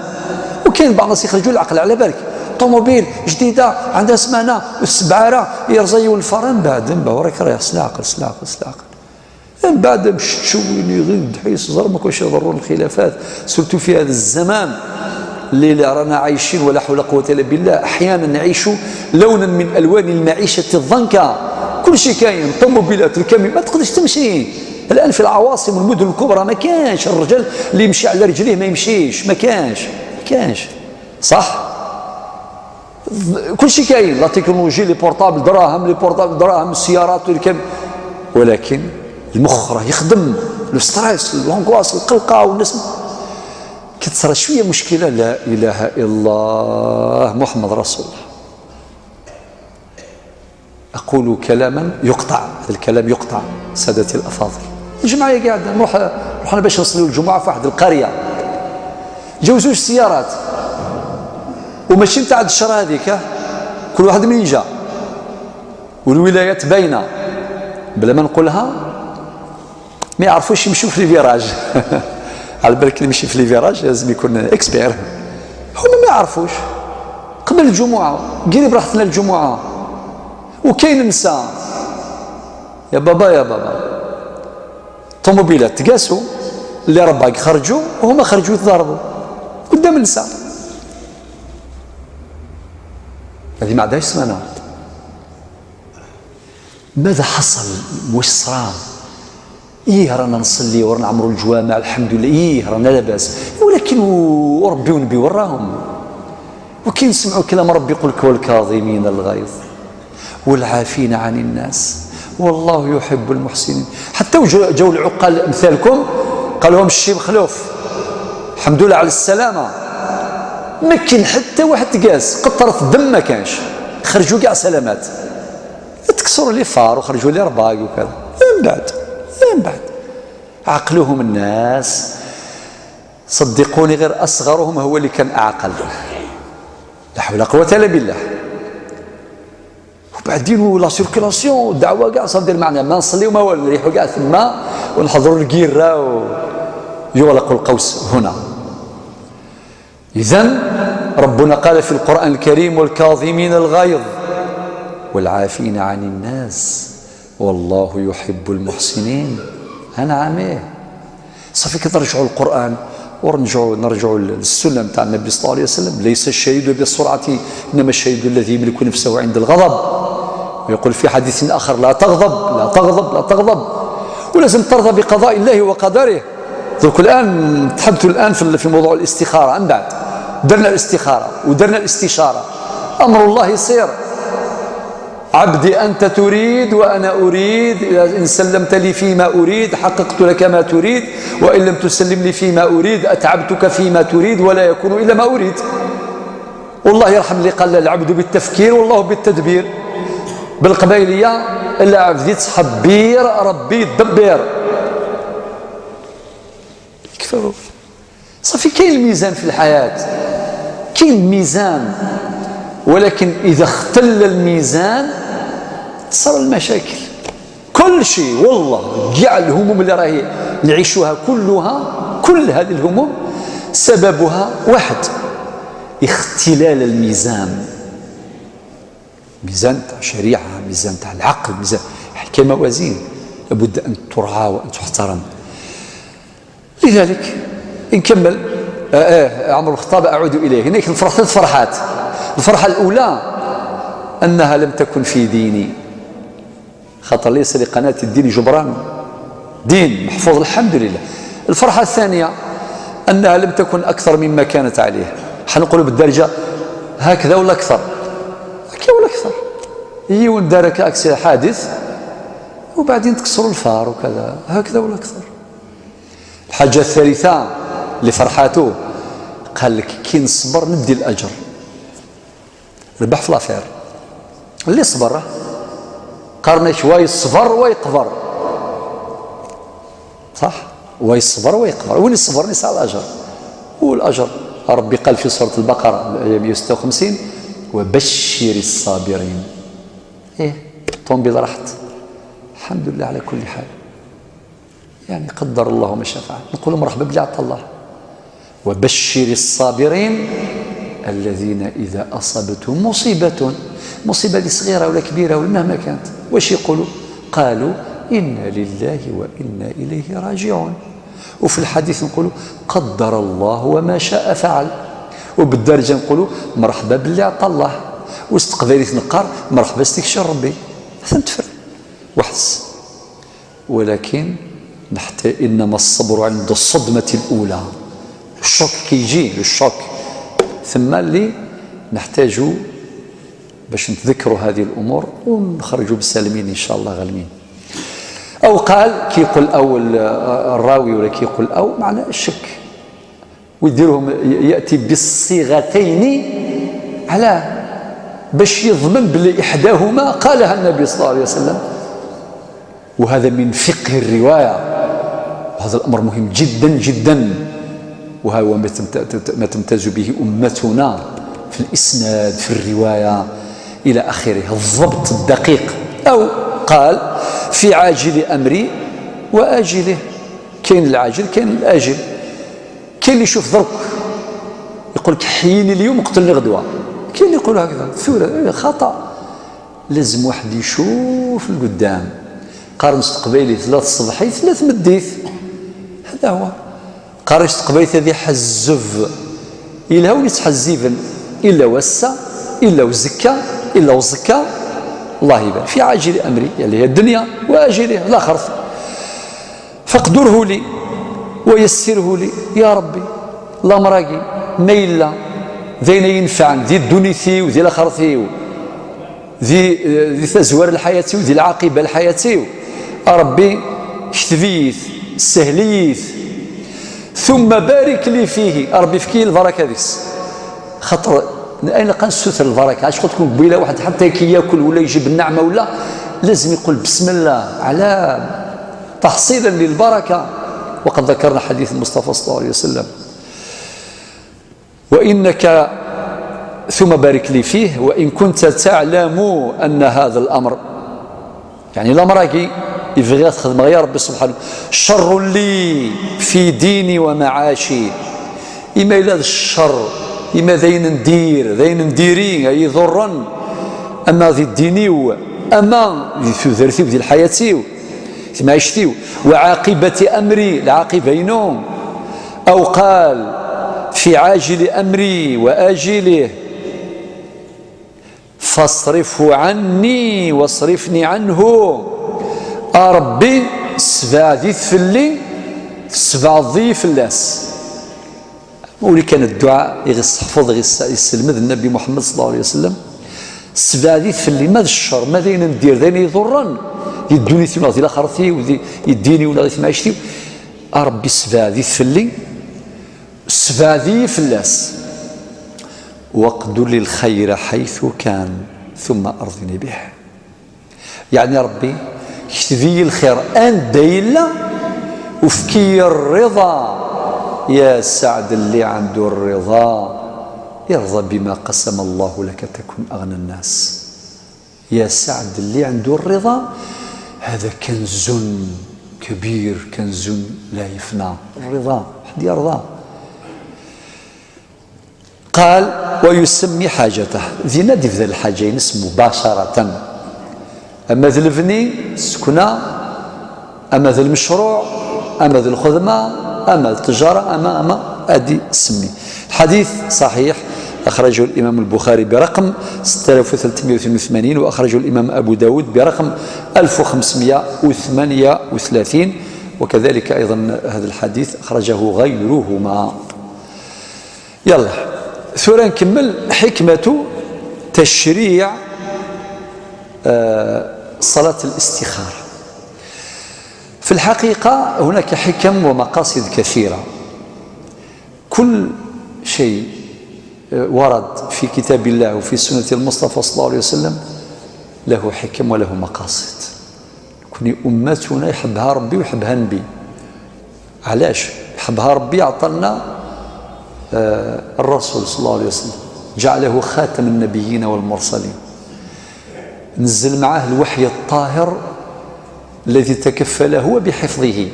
وكاين بعض الناس يخرجوا العقل، على بالك طوموبيل جديدة عندها سمانه والسبعاره يرزيوا ال phare، من بعد من بعد وراك رايح سلاقل سلاقل سلاقل، من بعد باش تشويني غير دحيس زر ما كاش يضرون الخلافات، surtout في هذا الزمان اللي رانا عايشين ولا حول ولا قوة الا بالله. احيانا نعيش لونا من الوان المعيشة الضنكه، كل شيء كاين، طوموبيلات الكامل ما تقدرش تمشي. الان في العواصم والمدن الكبرى ما كانش الرجل اللي يمشي على رجليه، ما يمشيش، ما كانش، ما كانش، صح؟ كل شيء كاين، la technologie، les portables دراهم، les portables دراهم، السيارات والكم، ولكن المخ راه يخدم، le stress، l'angoisse، القلقه، والناس كتصرى شوية مشكلة لا اله الا الله محمد رسول الله. اقول كلاما يقطع، هذا الكلام يقطع سادتي الافاضل. الجمعية قاعدة نروح، رحنا باش نصليو الجمعة في واحد القرية، جاو زوج سيارات وماشي نتاع الشهر هذيك، كل واحد منين جا، والولايات باينة بلا ما نقولها، ما يعرفوش يمشوا في les virages. على بالك اللي يمشي في les virages لازم يكون expert، هما ما يعرفوش. قبل الجمعة قريب راحتنا الجمعة، وكاين نساء يا بابا يا بابا، طوموبيلات تقاسوا، les airbags خرجوا وهما خرجوا يتضاربوا قدام النساء. هذه ما عندهاش سمانه. ماذا حصل؟ واش صرا؟ ايه رانا نصلي ورانا نعمروا الجوامع الحمد لله، ايه رانا لاباس، ولكن وربي ونبي وراهم. وكي نسمعوا كلام ربي يقول لك والكاظمين الغيظ والعافين عن الناس والله يحب المحسنين. حتى جاو العقال امثالكم قال لهم الشيب خلوف الحمد لله على السلامة، ما كاين حتى واحد تقاس، قطرة الدم ما كانش، خرجوا كاع سلامات، تكسروا les phares وخرجوا les airbags وكذا. من بعد من بعد عقلهم الناس، صدقوني غير اصغرهم هو اللي كان اعقل، لا حول ولا قوة الا بالله. وبعدين la circulation الدعوة كاع صافي معنا ما نصليو ما والو، نريحوا كاع ثما ونحضروا الكيره ويغلق القوس هنا. اذا ربنا قال في القران الكريم والكاظمين الغيظ والعافين عن الناس والله يحب المحسنين. انا عامية صافي كترجعوا القران ونرجعوا نرجعوا للسنة نتاع النبي صلى الله عليه وسلم، ليس الشهيد بالسرعة انما الشهيد الذي يملك نفسه عند الغضب. ويقول في حديث اخر لا تغضب لا تغضب لا تغضب، ولازم ترضى بقضاء الله وقدره. درك الان تحدثوا الان في موضوع الاستخارة، من بعد درنا الاستخارة ودرنا الاستشارة، امر الله يصير. عبدي أنت تريد وأنا أريد، إن سلمت لي فيما أريد حققت لك ما تريد، وإن لم تسلم لي فيما أريد أتعبتك فيما تريد ولا يكون إلا ما أريد. والله يرحم اللي قال العبد بالتفكير والله بالتدبير. بالقبيلية العبد تحبير ربي تدبير. كيف صافي كاين الميزان في الحياة، كاين الميزان، ولكن إذا اختل الميزان تصير المشاكل. كل شيء والله كاع الهموم اللي راهي نعيشوها كلها كل هذه الهموم سببها واحد، اختلال الميزان. ميزان تاع شريعة، ميزان تاع العقل، ميزان حكاية موازين لابد أن ترعى وأن تحترم. لذلك نكمل عمر الخطاب أعود إليه. هناك الفرح، ثلاث فرحات. الفرحة الأولى أنها لم تكن في ديني، خاطر ليس لقناة الدين جبران، دين محفوظ الحمد لله. الفرحة الثانية أنها لم تكن أكثر مما كانت عليه. حنقولوا بالدرجة هكذا ولا أكثر، هكذا ولا أكثر. يون دارك أكسي حادث وبعدين تكسروا الفار وكذا، هكذا ولا أكثر. الحاجة الثالثة اللي فرحاته قال لك كي نصبر ندي الأجر، ربح في l'affaire. اللي صبر قرنش ويصبر ويقبر، صح؟ ويصبر ويقبر، وين يصبر نسعى الأجر. والأجر ربي قال في سورة البقرة الآية 156 وبشر الصابرين. إيه طومبيل راحت، الحمد لله على كل حال، يعني قدر الله ما شاء فعل، نقول مرحبا باللي عطى الله. وبشر الصابرين الذين إذا أصابتهم مصيبة، مصيبة دي صغيرة ولا كبيرة ولا مهما كانت، واش يقولوا؟ قالوا إنا لله وإنا إليه راجعون. وفي الحديث نقولوا قدر الله وما شاء فعل. وبالدارجة نقولوا مرحبا باللي عطى الله. واستقبالي نقار مرحبا استكشر ربي، تفرق وحس. ولكن نحتاج، إنما الصبر عند الصدمة الأولى، ال choc كيجي ال choc، ثم اللي نحتاج باش نتذكروا هذه الأمور ونخرجوا بالسالمين إن شاء الله غالمين. أو قال كيقول أو الراوي ولا كيقول أو معنى الشك، ويديرهم يأتي بالصيغتين على باش يضمن بلي إحداهما قالها النبي صلى الله عليه وسلم. وهذا من فقه الرواية، وهذا الأمر مهم جدا جدا، وهو ما تمتاز به أمتنا في الإسناد في الرواية إلى آخره، الضبط الدقيق. أو قال في عاجل أمري وآجله، كاين العاجل كاين الآجل. كاين اللي يشوف درك يقول لك حييني اليوم اقتلني غدوة، كاين اللي يقول هكذا، ثورة خطأ. لازم واحد يشوف القدام. قارن قبيلي ثلاث صبحي ثلاث مديث، هذا هو. قارن قبيلي هذه حزف إلا وليت حزيفا، إلا وسا إلا وزكا إلا وزكا، الله يبارك في عاجل أمري يعني هي الدنيا وآجله الآخر. فاقدره لي ويسره لي يا ربي. لا مراقي ميلا ذين ينفعن ذي الدنيثي وذي الآخرثي ذي تزوار الحياة وذي العاقبة الحياة. ربي كتبيث سهليث ثم بارك لي فيه. ربي فكي البركة ديس، خاطر أين لقى نستثر البركة. علاش قلت لكم قبيلة واحد حتى كي ياكل ولا يجيب النعمة ولا لازم يقول بسم الله على تحصيلا للبركة. وقد ذكرنا حديث المصطفى صلى الله عليه وسلم. وإنك ثم بارك لي فيه وإن كنت تعلم أن هذا الأمر، يعني الأمر كي يبغي تخدم يا ربي سبحانه، شر لي في ديني ومعاشي. إما إلى الشر إما ذين ندير ذين نديري يضرن أما ذي الديني أما ذي ثذرتي وذي الحياة معيشتي وعاقبة أمري العاقبين. أو قال في عاجل أمري وآجله فاصرفه عني واصرفني عنه. أربي سبع ذي ثفلي سبع ضي فلاس. ولي كان الدعاء يحفظ يسلمذ النبي محمد صلى الله عليه وسلم. سبع ذي ثفلي ماذا الشر ماذا ندير ذين يضرن ذي الدنيا ولا ذي الآخرتي وذي الديني ولا ذي معيشتي. أربي سبع ذي ثفلي سبع ذي فلاس واقدر لي الخير حيث كان ثم أرضني به. يعني ربي كتبي الخير أن دايلا وفكي الرضا. يا سعد اللي عنده الرضا ارضى بما قسم الله لك تكن أغنى الناس. يا سعد اللي عنده الرضا هذا كنز كبير، كنز لا يفنى. الرضا حد يرضى. قال ويسمي حاجته ذي نادي في ذا الحاجة ينس مباشرة، أما ذي البني السكنة، أما ذي المشروع، أما ذي الخدمة، أما التجارة، أما أدي سمي. الحديث صحيح، أخرجه الإمام البخاري برقم 6382، وأخرجه الإمام أبو داود برقم 1538، وكذلك أيضا هذا الحديث أخرجه غيرهما. يلا ثورة نكمل حكمة تشريع صلاة الاستخارة. في الحقيقة هناك حكم ومقاصد كثيرة. كل شيء ورد في كتاب الله وفي سنة المصطفى صلى الله عليه وسلم له حكم وله مقاصد. كوني أمتنا يحبها ربي ويحبها النبي. علاش يحبها ربي؟ عطلنا الرسول صلى الله عليه وسلم، جعله خاتم النبيين والمرسلين، نزل معه الوحي الطاهر الذي تكفل هو بحفظه.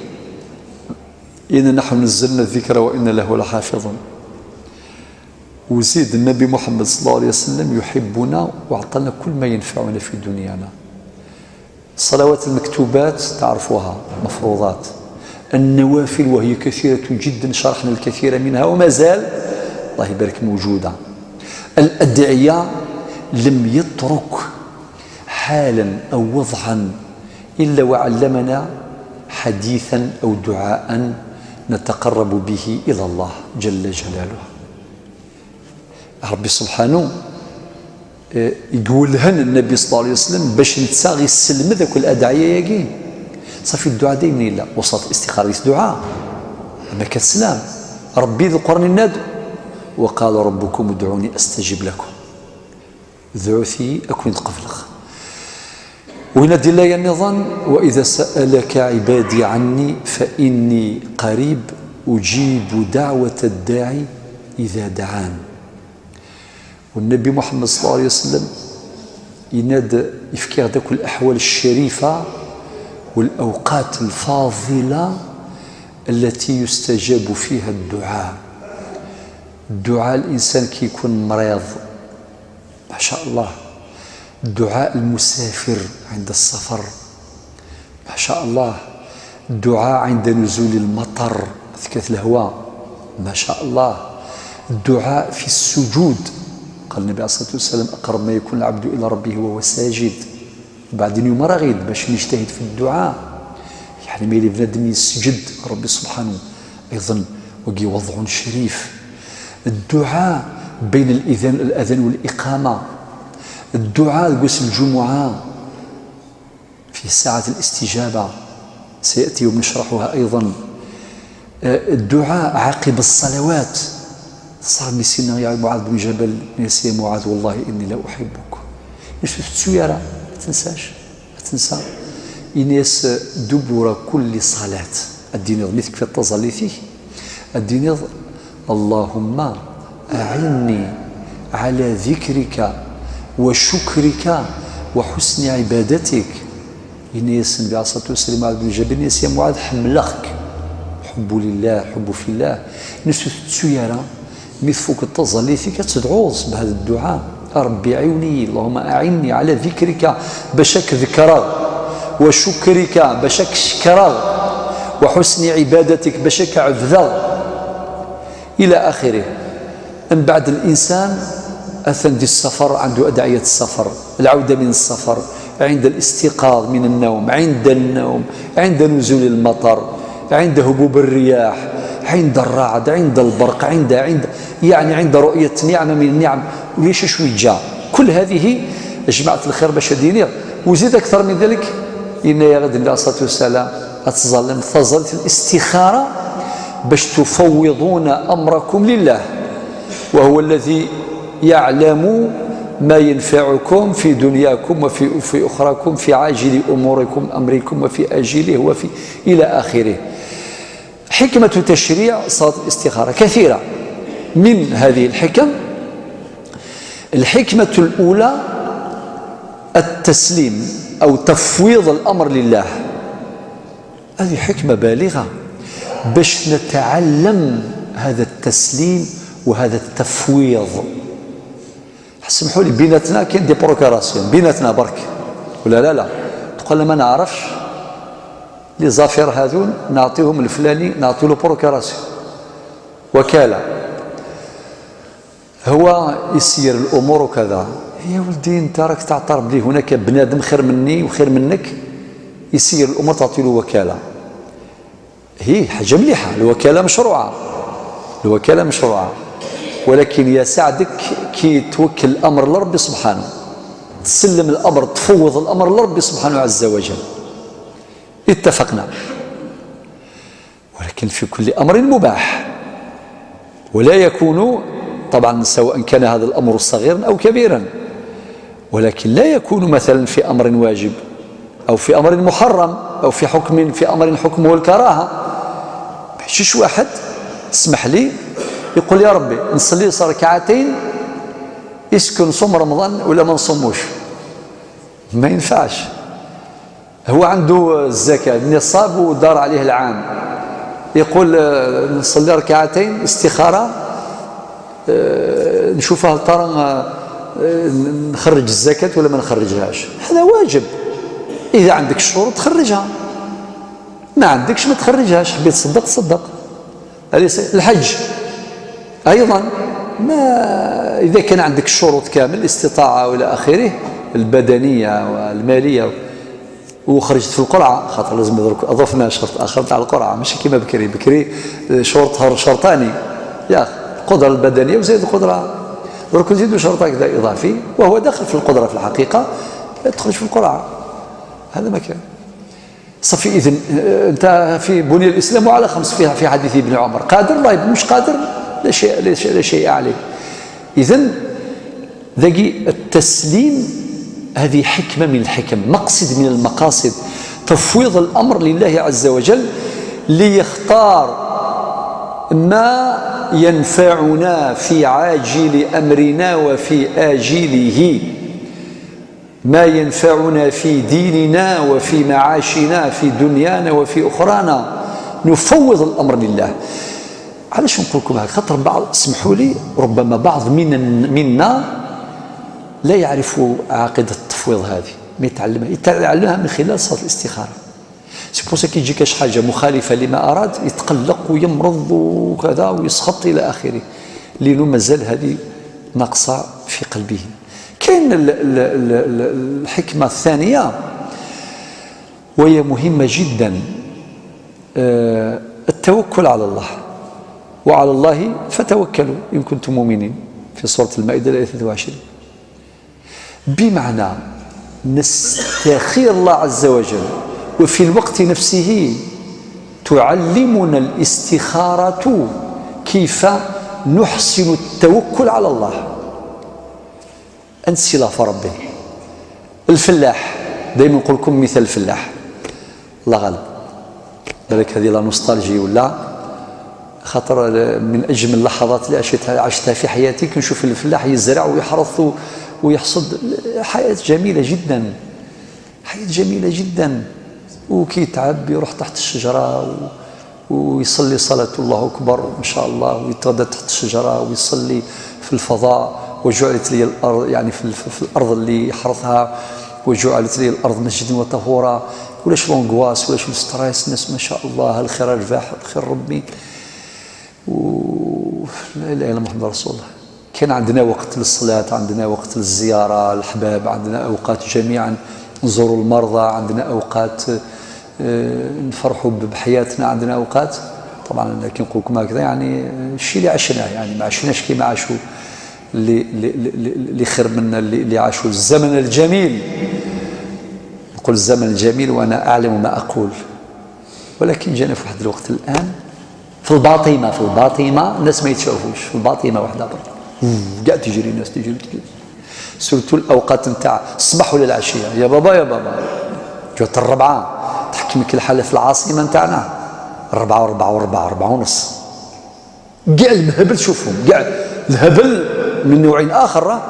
إن نحن نزلنا الذكر وإن له لحافظون. وزيد النبي محمد صلى الله عليه وسلم يحبنا وأعطانا كل ما ينفعنا في دنيانا. الصلوات المكتوبات تعرفوها مفروضات، النوافل وهي كثيرة جدا شرحنا الكثير منها وما زال الله يبارك موجودة. الأدعية لم يترك حالا أو وضعا إلا وعلمنا حديثا أو دعاء نتقرب به إلى الله جل جلاله. ربي سبحانه يقولهن النبي صلى الله عليه وسلم باش نتساغي السلم ذاك الأدعية ياكي صافي. الدعاء دايما إلا وصلت استخارة دعاء أما كتسلام ربي ذو القرن الناد وقال ربكم ادعوني أستجب لكم ذعوثي أكون تقفلخ. وينادي الله النظام وإذا سألك عبادي عني فإني قريب أجيب دعوة الداعي إذا دعان. والنبي محمد صلى الله عليه وسلم ينادى يفكر ذاك الأحوال الشريفة والأوقات الفاضلة التي يستجاب فيها الدعاء. الدعاء الإنسان كي يكون مريض ما شاء الله، دعاء المسافر عند السفر ما شاء الله، الدعاء عند نزول المطر ثكة الهواء ما شاء الله، الدعاء في السجود. قال النبي عليه الصلاة والسلام أقرب ما يكون العبد إلى ربه وهو ساجد. بعدين يوم رغيد باش نجتهد في الدعاء، يعني ما يلي بنادم يسجد ربي سبحانه أيضا وقي وضع شريف. الدعاء بين الأذان والإقامة، الدعاء قوس الجمعة في ساعة الاستجابة سيأتي ونشرحها أيضا. الدعاء عقب الصلوات. صار مسينا يا معاذ بن جبل يا معاذ والله إني لا أحبك. نشوف تسويرة ما تنساش، ما تنسى إنيس دبر كل صلاة الدين مثل في التظليثي الدين اللهم أعني على ذكرك وشكرك وحسن عبادتك. إنيس النبي عليه الصلاة والسلام معاذ بن جبل إنيس يا معاذ حملك حب لله حب في الله. نشوف تسويرة مثل التظليثي كتدعوز بهذا الدعاء ربي عوني اللهم أعني على ذكرك بشك ذكرى وشكرك بشك شكرى وحسن عبادتك بشك عبذا إلى آخره. من بعد الإنسان أثن دي السفر عنده أدعية السفر، العودة من السفر، عند الاستيقاظ من النوم، عند النوم، عند نزول المطر، عند هبوب الرياح، عند الرعد، عند البرق، عند يعني عند رؤية نعمة من النعم وليش شوي جاء. كل هذه جماعة الخير باش دينير. وزيد أكثر من ذلك إن يا غد النبي عليه الصلاة والسلام أتظلم تظلت الاستخارة باش تفوضون أمركم لله وهو الذي يعلم ما ينفعكم في دنياكم وفي أخراكم في عاجل أموركم أمركم وفي آجله وفي إلى آخره. حكمة تشريع صلاة الاستخارة كثيرة. من هذه الحكم الحكمة الأولى التسليم أو تفويض الأمر لله. هذه حكمة بالغة. باش نتعلم هذا التسليم وهذا التفويض. سمحوا لي، بيناتنا كاين des procurations بيناتنا برك ولا لا؟ لا تقول ما نعرفش les affaires هذون، نعطيهم الفلاني، نعطي له procuration، وكاله، هو يسير الامور وكذا. يا ولدي، انت راك تعترف بلي هناك بنادم خير مني وخير منك يسير الامور، تعطي له وكاله. هي حاجة مليحه، الوكالة مشروعه، الوكالة مشروعه، ولكن يا سعدك كي توكل الامر لربي سبحانه، تسلم الامر، تفوض الامر لربي سبحانه عز وجل. اتفقنا؟ ولكن في كل امر مباح، ولا يكون طبعا سواء كان هذا الامر صغيرا او كبيرا، ولكن لا يكون مثلا في امر واجب او في امر محرم او في حكم في امر حكمه الكراهه. ماشيش واحد، اسمح لي، يقول يا ربي نصلي ركعتين، est-ce que نصوم رمضان ولا ما نصوموش؟ ما ينفعش. هو عنده الزكاة النصاب ودار عليه العام، يقول نصلي ركعتين استخارة، نشوف هل ترى نخرج الزكاة ولا ما نخرجهاش. هذا واجب، إذا عندك الشروط تخرجها، ما عندكش ما تخرجهاش، حبيت تصدق تصدق. الحج أيضا، ما إذا كان عندك الشروط كامل، الاستطاعة وإلى آخره، البدنية والمالية، وخرجت في القرعة، خاطر لازم درك أضفنا شرط آخر تاع القرعة، ماشي كيما بكري. بكري شرط شرطاني يا أخي، القدرة البدنية وزيد القدرة. درك نزيدوا شرط هكذا إضافي وهو داخل في القدرة في الحقيقة، تخرج في القرعة، هذا ما كان. صافي، إذن أنت في بني الإسلام على خمس فيها في حديث ابن عمر، قادر الله، مش قادر لا شيء، لا شيء، لا شيء عليه. إذن ذاكي التسليم هذه حكمة من الحكم، مقصد من المقاصد، تفويض الأمر لله عز وجل ليختار ما ينفعنا في عاجل أمرنا وفي آجله، ما ينفعنا في ديننا وفي معاشنا، في دنيانا وفي أخرانا. نفوض الأمر لله. علاش نقول لكم هذا؟ خاطر بعض، اسمحوا لي، ربما بعض منا لا يعرف عقيدة التفويض هذه، ما يتعلمها، يتعلمها من خلال صلاة الاستخارة. c'est pour ça كي يجي كاش حاجة مخالفة لما أراد يتقلق ويمرض وكذا ويسخط إلى آخره، لأنه مازال هذه ناقصة في قلبه. كاين الحكمة الثانية وهي مهمة جدا، التوكل على الله، وعلى الله فتوكلوا إن كنتم مؤمنين، في سورة المائدة الآية 23. بمعنى نستخير الله عز وجل، وفي الوقت نفسه تعلمنا الاستخارة كيف نحسن التوكل على الله. أنسي في ربي. الفلاح دائما نقول لكم مثال الفلاح، الله غالب، بالك هذه la nostalgie ولا خاطر من اجمل اللحظات اللي عشتها في حياتي كنشوف الفلاح يزرع ويحرث ويحصد. حياة جميلة جدا، حياة جميلة جدا. وكي يتعب يروح تحت الشجرة ويصلي صلاة الله أكبر إن شاء الله، ويتغدى تحت الشجرة ويصلي في الفضاء، وجعلت لي الأرض، يعني في الأرض اللي حرثها، وجعلت لي الأرض مسجدا وطهورا. ولاش l'angoisse ولاش ال stress؟ الناس ما شاء الله، الخير الرباح، الخير ربي، و لا اله الا محمد رسول الله. كان عندنا وقت للصلاة، عندنا وقت للزيارة الأحباب، عندنا أوقات جميعا نزوروا المرضى، عندنا أوقات نفرحوا بحياتنا، عندنا أوقات. طبعا كي نقول لكم هكذا يعني الشيء اللي عشناه، يعني ما عشناش كيما عاشوا اللي خير منا، اللي عاشوا الزمن الجميل. نقول الزمن الجميل وأنا أعلم ما أقول، ولكن جانا في واحد الوقت الآن في الباطمة، في الباطمة الناس ما يتشوفوش، في الباطمة واحدة برك كاع تجري، الناس تجري تجري، surtout الاوقات نتاع الصباح ولا العشيه. يا بابا يا بابا، جات الربعه تحكمك الحالة في العاصمة نتاعنا، الربعه وربعه وربعه، 4:30، كاع المهبل شوفهم، كاع الهبل من نوع اخر.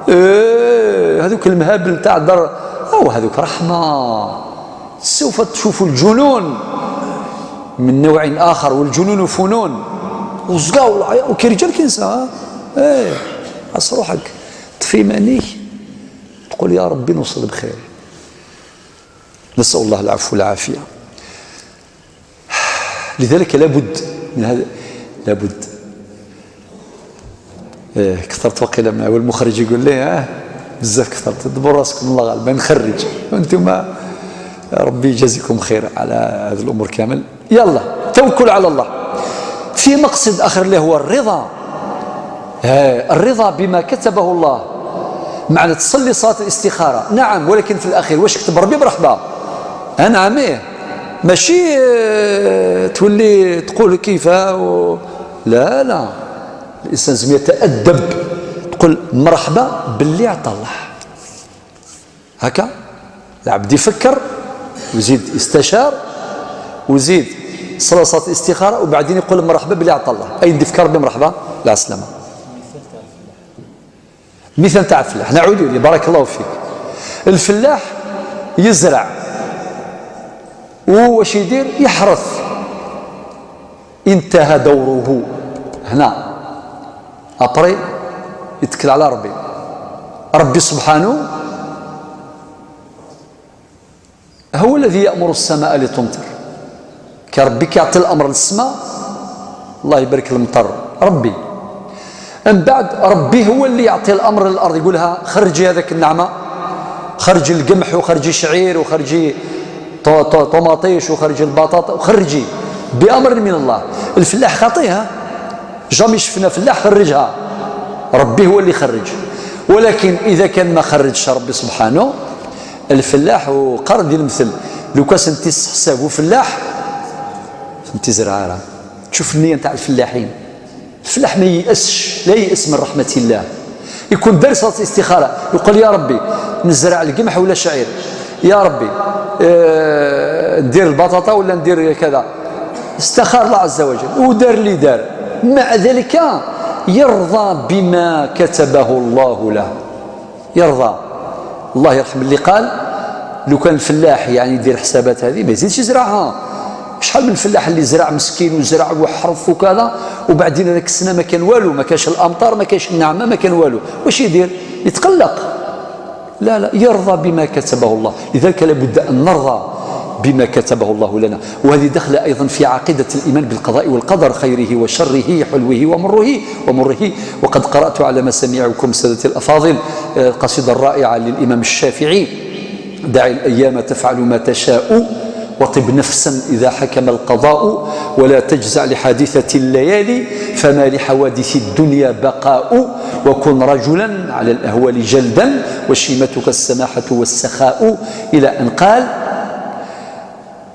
إيه هذوك المهابل نتاع الدار او هذوك رحمه، سوف تشوفوا الجنون. من نوع آخر، والجنون فنون، وزقا وكي رجال كي نساء. ايه عس روحك، طفي مانيك، تقول يا ربي نوصل بخير. نسأل الله العفو والعافية. لذلك لابد من هذا، لابد. إيه كثرت وقيلا، ما والمخرج يقول لي بزاف كثرت، دبروا راسكم، الله غالب نخرج، وانتم ربي يجازيكم خير على هذه الامور كامل. يلا توكل على الله. في مقصد اخر اللي هو الرضا، الرضا بما كتبه الله. معنى تصلي صلاة الاستخارة، نعم، ولكن في الاخير واش كتب ربي مرحبا. نعم ايه، ماشي تولي تقول كيف لا لا، الانسان لازم يتادب، تقول مرحبا باللي عطى الله. هكا العبد يفكر ويزيد يستشار ويزيد صلاة الاستخارة، وبعدين يقول مرحبا باللي عطى الله. أي ندير ربي مرحبا لا سلامة. مثال تاع الفلاح، نعود لي، بارك الله فيك. الفلاح يزرع، وواش يدير؟ يحرث، انتهى دوره هنا. après يتكل على ربي، ربي سبحانه هو الذي يأمر السماء لتمطر. كربي كيعطي الأمر للسماء، الله يبارك المطر ربي. من بعد ربي هو اللي يعطي الأمر للأرض، يقولها خرجي هذاك النعمة، خرجي القمح وخرجي شعير وخرجي طوماطيش وخرجي البطاطا وخرجي، بأمر من الله. الفلاح خاطيها، jamais شفنا فلاح خرجها، ربي هو اللي خرج. ولكن إذا كان ما خرجش ربي سبحانه، الفلاح وقرن المثل، لو كان انت حسابه فلاح انت زرعاره. تشوف النية نتاع الفلاحين، الفلاح ما ييأسش، لا ييأس من رحمة الله. يكون دار صلاة الاستخارة، يقول يا ربي نزرع القمح ولا شعير، يا ربي ندير البطاطا ولا ندير كذا. استخار الله عز وجل ودار اللي دار، مع ذلك يرضى بما كتبه الله له، يرضى. الله يرحم اللي قال لو كان الفلاح يعني يدير حسابات هذه ما يزيدش يزرعها. شحال من فلاح اللي زرع مسكين وزرع وحرث وكذا، وبعدين هذاك السنة ما كان والو، ما كانش الامطار، ما كانش النعمة، ما كان والو، واش يدير؟ يتقلق. لا لا، يرضى بما كتبه الله. لذلك لابد ان نرضى بما كتبه الله لنا. وهذه دخل أيضا في عقيدة الإيمان بالقضاء والقدر خيره وشره، حلوة ومرة. وقد قرأت على ما سمعكم سادتي الأفاضل القصيدة الرائعة للإمام الشافعي: دع الأيام تفعل ما تشاء، وطب نفسا إذا حكم القضاء، ولا تجزع لحادثة الليالي، فما لحوادث الدنيا بقاء، وكن رجلا على الأهوال جلدا، وشيمتك السماحة والسخاء. إلى أن قال: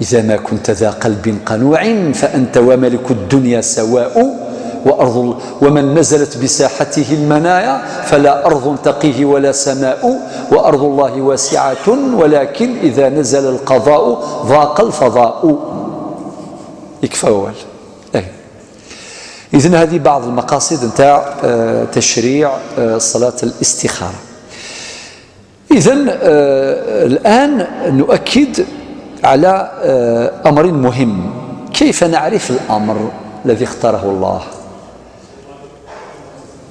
إذا ما كنت ذا قلب قنوع فأنت وملك الدنيا سواء، وأرض ومن نزلت بساحته المنايا فلا أرض تقيه ولا سماء، وأرض الله واسعة ولكن إذا نزل القضاء ضاق الفضاء. يكفى أول. إذن هذه بعض المقاصد نتاع تشريع صلاة الاستخارة. إذن الآن نؤكد على أمر مهم: كيف نعرف الأمر الذي اختاره الله؟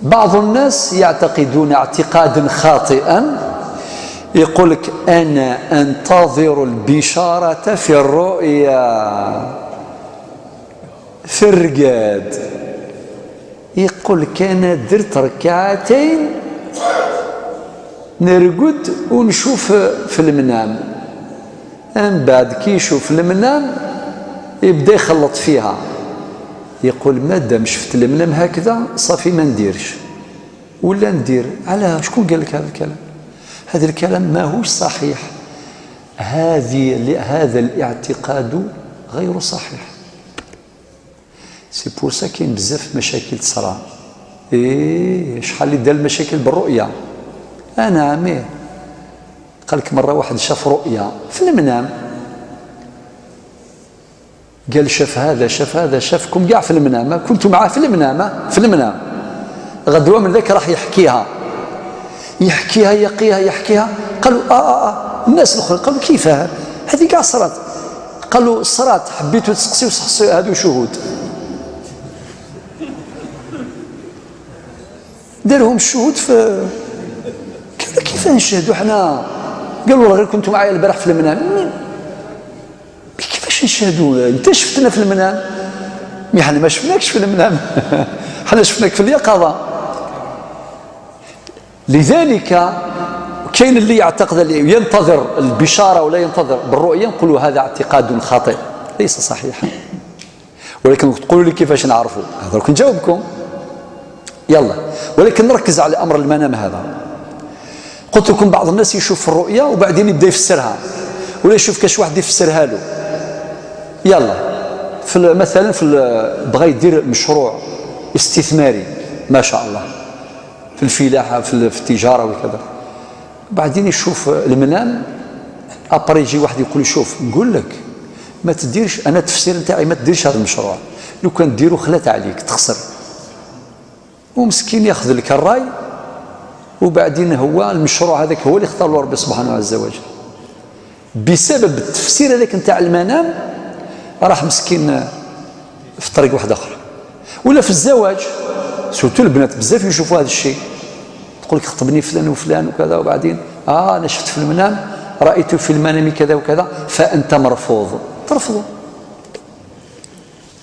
بعض الناس يعتقدون اعتقادا خاطئا، يقول لك أنا أنتظر البشارة في الرؤيا في الرقاد. يقول لك أنا درت ركعتين نرقد ونشوف في المنام، من بعد كي يشوف المنام يبدا يخلط فيها، يقول مادام شفت المنام هكذا صافي ما نديرش ولا ندير. على شكون قال لك هذا الكلام؟ هذا الكلام ماهوش صحيح، هذا الاعتقاد غير صحيح. c'est pour ça كاين بزاف مشاكل تصرا. ايه شحال اللي دار المشاكل بالرؤيا. انا عمي قال لك مرة واحد شاف رؤيا في المنام، قال شاف هذا شاف هذا شافكم كاع في المنام، كنت معاه في المنام، في المنام. غدوه من ذاك راح يحكيها، يحكيها يقيها يحكيها. قالوا الناس الاخرين قالوا كيف هذه كاع صرات؟ قال له صرات، حبيتوا تسقسيو سقسيو هادو شهود. دارهم الشهود في كيف نشهدوا حنا؟ قالوا غير كنتوا معايا البارح في المنام. كيفاش نشهدوا؟ انت شفتنا في المنام، mais حنا ما شفناكش في المنام، حنا شفناك في اليقظة. لذلك كاين اللي يعتقد اللي ينتظر البشارة ولا ينتظر بالرؤية، نقولوا هذا اعتقاد خاطئ ليس صحيحا. ولكن تقولوا لي كيفاش نعرفوا؟ هذا نجاوبكم يلا، ولكن نركز على امر المنام هذا. قلت لكم بعض الناس يشوف الرؤيا وبعدين يبدا يفسرها، ولا يشوف كاش واحد يفسرها له. يلا في مثلا في بغى يدير مشروع استثماري ما شاء الله في الفلاحة في التجارة وكذا، بعدين يشوف المنام، après يجي واحد يقول شوف نقول لك ما تديرش، انا التفسير نتاعي ما تديرش هذا المشروع، لو كان ديرو خلات عليك تخسر. ومسكين ياخذ لك الراي، وبعدين هو المشروع هذاك هو اللي اختار له ربي سبحانه عز وجل. بسبب التفسير هذاك نتاع المنام راح مسكين في طريق واحد اخر. ولا في الزواج surtout البنات بزاف يشوفوا هذا الشيء، تقول لك خطبني فلان وفلان وكذا، وبعدين انا شفت في المنام، رايت في المنام كذا وكذا، فانت مرفوض، ترفضه.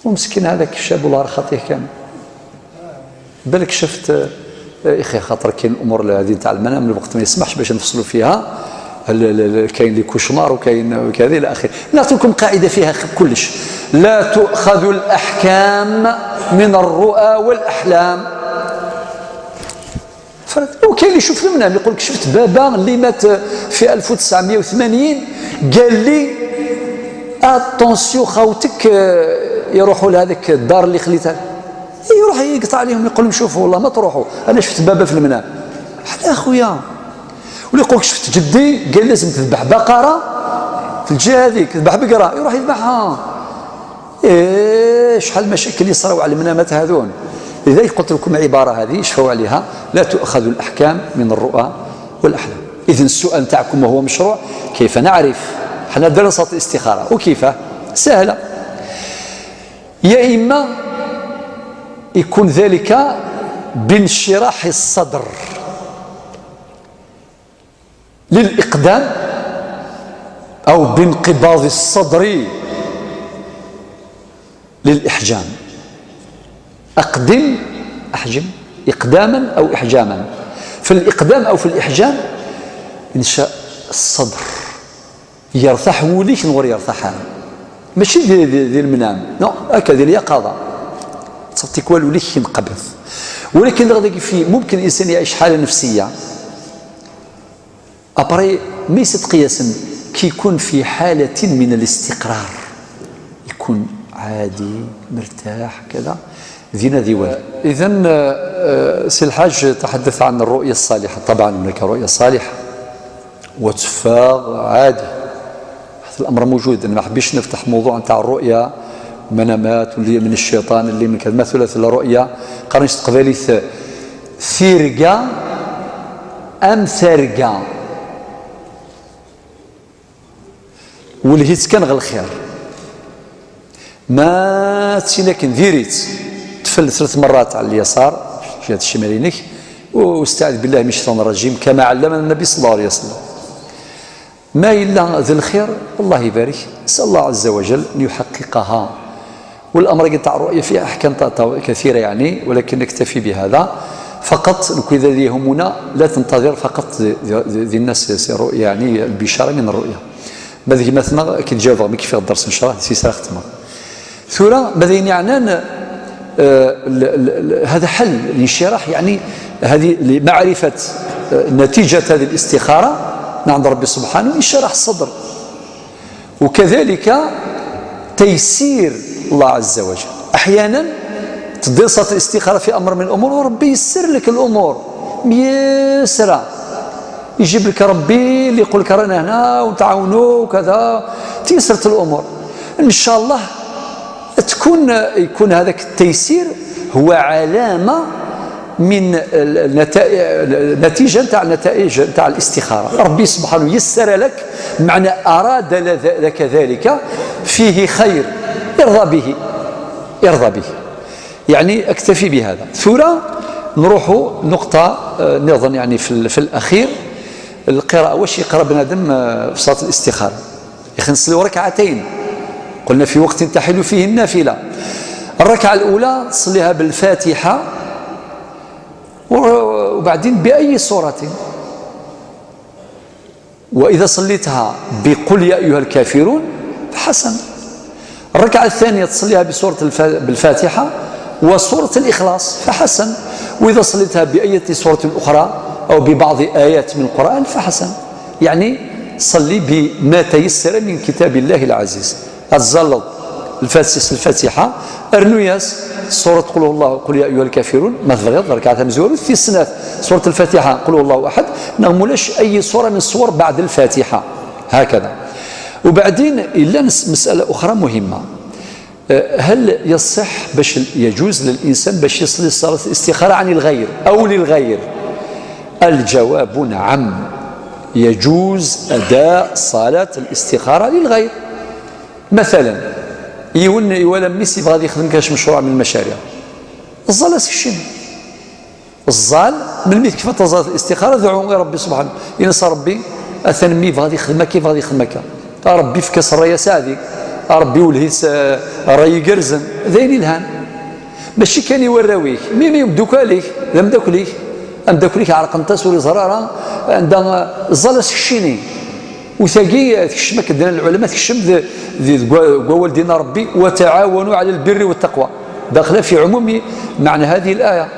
ومسكين هذاك الشاب والله خاطيه كامل. بالك شفت اخي، خاطر كاين الامور هذه تاع المنام الوقت ما يسمحش باش نفصلوا فيها، كاين les cauchemars وكاين كذا الى اخره. نعطيكم قاعدة فيها كلش: لا تؤخذ الاحكام من الرؤى والاحلام. وكاين اللي يشوف المنام يقول لك شفت بابا اللي مات في 1980 قال لي attention خاوتك يروحوا لهذيك الدار اللي خليتها، يروح يقطع عليهم يقول لهم شوفوا والله ما تروحوا، انا شفت بابا في المنام. حنا اخويا، ولا يقول لك شفت جدي قال لازم تذبح بقرة في الجهة هذيك، تذبح بقرة، يروح يذبحها. إيه شحال المشاكل اللي صراو على المنامات هذون. لذلك قلت لكم عبارة هذه شفوا عليها: لا تؤخذ الاحكام من الرؤى والاحلام. اذن السؤال تاعكم وهو مشروع: كيف نعرف؟ حنا درنا صلاة الاستخارة، وكيف؟ سهلة. يا اما يكون ذلك بانشراح الصدر للإقدام، أو بانقباض الصدر للإحجام. أقدم أحجم، إقداما أو إحجاما. في الإقدام أو في الإحجام إنشاء الصدر يرتاح وليش نغور يرتاح، ماشي دي المنام، نو هكا دي اليقظة تعطيك والو ليش ينقبض. ولكن غادي في ممكن الإنسان يعيش حالة نفسية après ميست قياسا، كي يكون في حالة من الاستقرار، يكون عادي مرتاح كذا ذينا ذي والو. إذن سي الحاج تحدث عن الرؤية الصالحة. طبعا هناك رؤية صالحة وتفاغ عادي، هذا الأمر موجود. أنا ما حبيش نفتح موضوع نتاع الرؤية منامات واللي من الشيطان اللي من كذا. مثلا الرؤية قرنش تقبالي ثيرقا أم ثارقا، ولهيت كان غير الخير ما تسينا ديريت تفل 3 مرات على اليسار جهة الشمالينك، واستعذ بالله من الشيطان الرجيم كما علمنا النبي صلى الله عليه وسلم. ما إلا ذي الخير الله يبارك، نسأل الله عز وجل أن يحققها. والأمر تاع الرؤية فيها أحكام كثيرة يعني، ولكن نكتفي بهذا فقط. إذا يهمنا لا تنتظر فقط ذي الناس الرؤية، يعني البشارة من الرؤية. ماذا مثلا كي تجاوب كيف الدرس إن شاء الله سيسرا ختمة ثورة ماذا يعني هذا حل الانشراح، يعني هذه لمعرفة نتيجة هذه الاستخارة عند ربي سبحانه انشراح الصدر، وكذلك تيسير الله عز وجل. أحيانا تدير صلاة الاستخارة في أمر من الأمور وربي يسر لك الأمور ميسرة، يجيب لك ربي اللي يقول لك رانا هنا وتعاونوا وكذا، تيسرت الأمور إن شاء الله. يكون هذاك التيسير هو علامة من النتيجة تاع النتائج تاع الاستخارة. ربي سبحانه يسر لك، معنى أراد لك ذلك في فيه خير ارضى به، ارضى به. يعني اكتفي بهذا. ثورة نروحوا نقطة نظن يعني في الأخير القراءة. واش يقرأ بنادم في صلاة الاستخارة؟ نصلي ركعتين، قلنا في وقت تحل فيه النافلة. الركعة الأولى تصليها بالفاتحة وبعدين بأي سورة، وإذا صليتها بقل يا أيها الكافرون فحسن. الركعة الثانية تصليها بسورة بالفاتحة وسورة الإخلاص فحسن، وإذا صليتها بأية سورة أخرى أو ببعض آيات من القرآن فحسن. يعني صلي بما تيسر من كتاب الله العزيز. الزلط الفاتحة أرنوياس سورة قل الله قل يا أيها الكافرون ما تغيض ركعتها مزور في السنة سورة الفاتحة قل الله أحد نغملاش أي سورة من السور بعد الفاتحة هكذا. وبعدين إلا مسألة أخرى مهمة، هل يصح باش يجوز للإنسان باش يصلي صلاة الاستخارة عن الغير أو للغير؟ الجواب نعم، يجوز أداء صلاة الاستخارة للغير. مثلا يولا ميسي بغادي يخدم كاش مشروع من المشاريع، الزال الشين الزال من ميت كيف تزال الاستخارة دعوا غير ربي سبحانه ينصر ربي أثنمي بغادي يخدم كيف غادي يخدم هكا ربي في كاس الراية سعدي ربي ولهيس راي قرزن ذين الهان ماشي كان يوراويك ميمي دوكاليك لم داكليك ام داكليك عرق انت سوري زرارة عندها الزال الشيني وثاقي تكشم كدنا العلماء تكشم ذي والدينا ربي وتعاونوا على البر والتقوى داخله في عموم معنى هذه الآية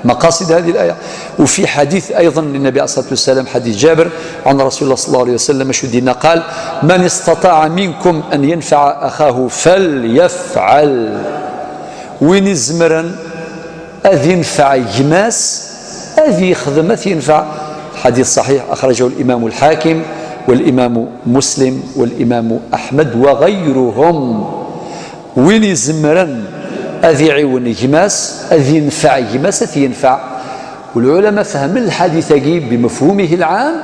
مقاصد هذه الآية. وفي حديث أيضا للنبي عليه الصلاة والسلام حديث جابر عن رسول الله صلى الله عليه وسلم شو دينا قال من استطاع منكم أن ينفع أخاه فليفعل. وين الزمرن أذ ينفع يماس أذ يخدم ينفع. حديث صحيح أخرجه الإمام الحاكم والإمام مسلم والإمام أحمد وغيرهم. وين يزمرن أذي عون يماس أذي ينفع يماس أذي ينفع. والعلماء فهم الحديث بمفهومه العام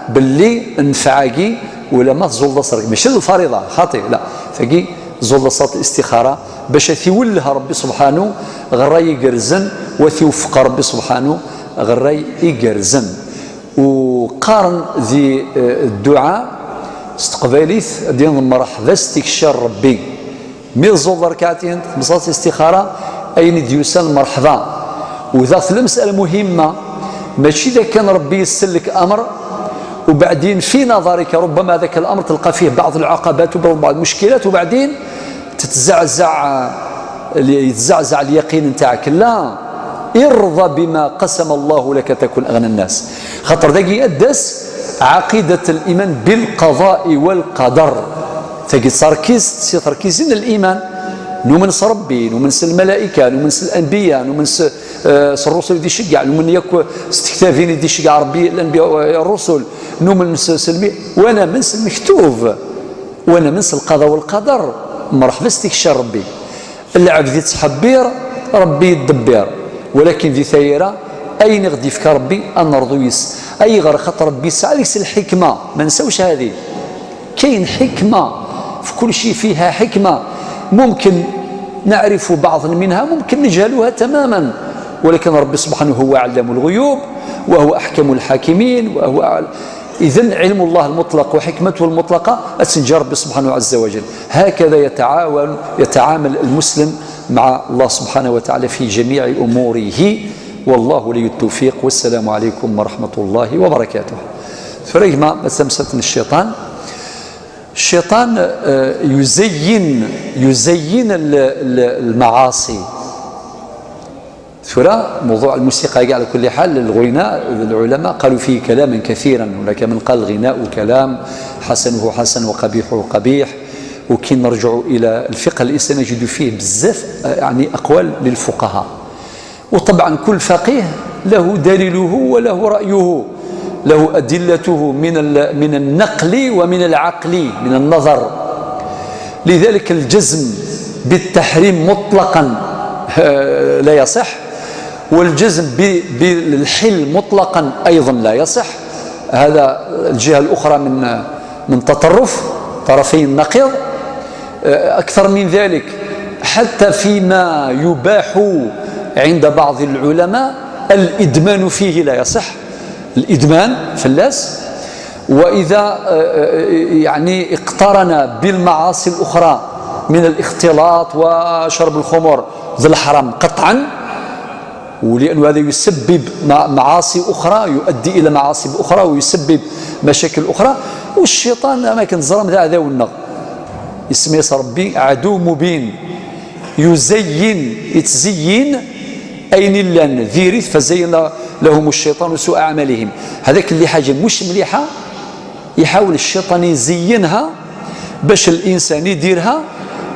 باللي نفعاكي ولا ما تزول صرك ماشي الفريضة خاطئ لا فاكي زول صلاة الاستخارة باش ثيولها ربي سبحانه غراي يقرزن وثيوفق ربي سبحانه غراي يقرزن. وقارن ذي الدعاء استقباليث دين مرحبا استكشار ربي مي زول ركعتين صلاة الاستخارة أين ديوسان مرحبا. وذا المسألة مهمة ماشي إذا كان ربي يسلك أمر وبعدين في نظرك ربما ذاك الأمر تلقى فيه بعض العقبات وبعض المشكلات وبعدين تتزعزع يتزعزع اليقين نتاعك. لا، ارضى بما قسم الله لك تكن أغنى الناس. خاطر ذاك يدس عقيدة الإيمان بالقضاء والقدر. تاكي تركيز تركيزين الإيمان نؤمن ربي نؤمن الملائكة نؤمن الأنبياء نؤمن الرسل دي شقع نؤمن ياك استكتافين دي شقع ربي الأنبياء الرسل نؤمن سلمي وانا من المكتوب وانا من القضاء والقدر. مرحبا استكشار ربي العبد ذي تحبير ربي يدبر ولكن ذي ثيرة أين غدي فك ربي أن نرضو يس أي غير خاطر ربي سعى الحكمة. ما نساوش هذه كاين حكمة في كل شيء فيها حكمة ممكن نعرف بعض منها ممكن نجهلها تماما ولكن ربي سبحانه هو علام الغيوب وهو أحكم الحاكمين وهو إذن علم الله المطلق وحكمته المطلقة أتنجى ربي سبحانه عز وجل. هكذا يتعامل المسلم مع الله سبحانه وتعالى في جميع أموره. والله ولي التوفيق والسلام عليكم ورحمة الله وبركاته. فريما مسمسة الشيطان الشيطان يزين المعاصي. ثرى موضوع الموسيقى على كل حال الغناء العلماء قالوا فيه كلاما كثيرا. هناك من قال الغناء كلام حسنه حسن وقبيحه قبيح. وكي نرجع إلى الفقه الإسلامي نجد فيه بزاف يعني أقوال للفقهاء. وطبعا كل فقيه له دليله وله رأيه له أدلته من النقل ومن العقل من النظر. لذلك الجزم بالتحريم مطلقا لا يصح والجزم بالحل مطلقا أيضا لا يصح. هذا الجهة الأخرى من تطرف طرفي النقيض. أكثر من ذلك، حتى فيما يباح عند بعض العلماء الإدمان فيه لا يصح، الإدمان فلاس. وإذا يعني اقترن بالمعاصي الأخرى من الاختلاط وشرب الخمور ذي الحرام قطعا، ولأن هذا يسبب معاصي أخرى، يؤدي إلى معاصي أخرى ويسبب مشاكل أخرى. والشيطان ما كان زرم ذا عداو النغ يسمي ربي عدو مبين، يزين يتزين أين لان ذيرث فزين لهم الشيطان سوء أعمالهم. هذاك اللي حاجة مش مليحة يحاول الشيطان يزينها باش الإنسان يديرها،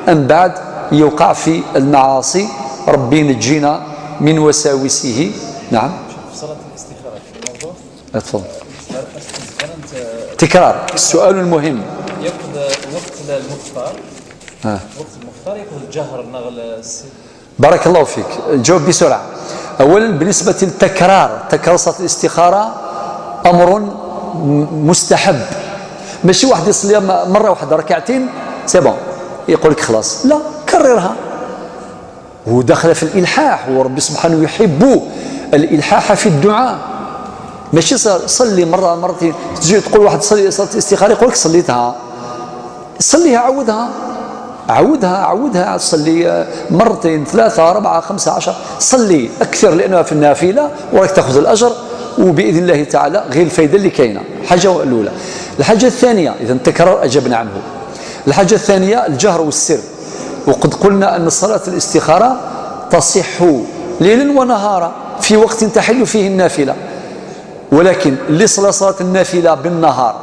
أم بعد يوقع في المعاصي. ربي نجينا من وساوسه. نعم. صلاة الاستخارة في الموضوع. تفضل. تكرار السؤال المهم. يأخذ وقت المختار. وقت المختار يأخذ الجهر نغل. بارك الله فيك، الجواب بسرعة. أولا بالنسبة للتكرار، تكرار صلاة الاستخارة أمر مستحب، ماشي واحد يصلي مرة واحدة ركعتين c'est bon يقول لك خلاص، لا، كررها. ودخل في الإلحاح، وربي سبحانه يحب الإلحاح في الدعاء. ماشي صلي مرة مرتين، تجي تقول واحد صلي صلاة الاستخارة يقول لك صليتها، صليها عودها عودها عودها، صلي مرتين 3 4 5 10، صلي أكثر لأنها في النافلة وراك تأخذ الأجر وبإذن الله تعالى غير الفايدة اللي كاينة. الحاجة الأولى. الحاجة الثانية، إذا التكرار أجبنا عنه. الحاجة الثانية الجهر والسر، وقد قلنا أن صلاة الاستخارة تصح ليلا ونهارا في وقت تحل فيه النافلة، ولكن اللي صلى صلاة النافلة بالنهار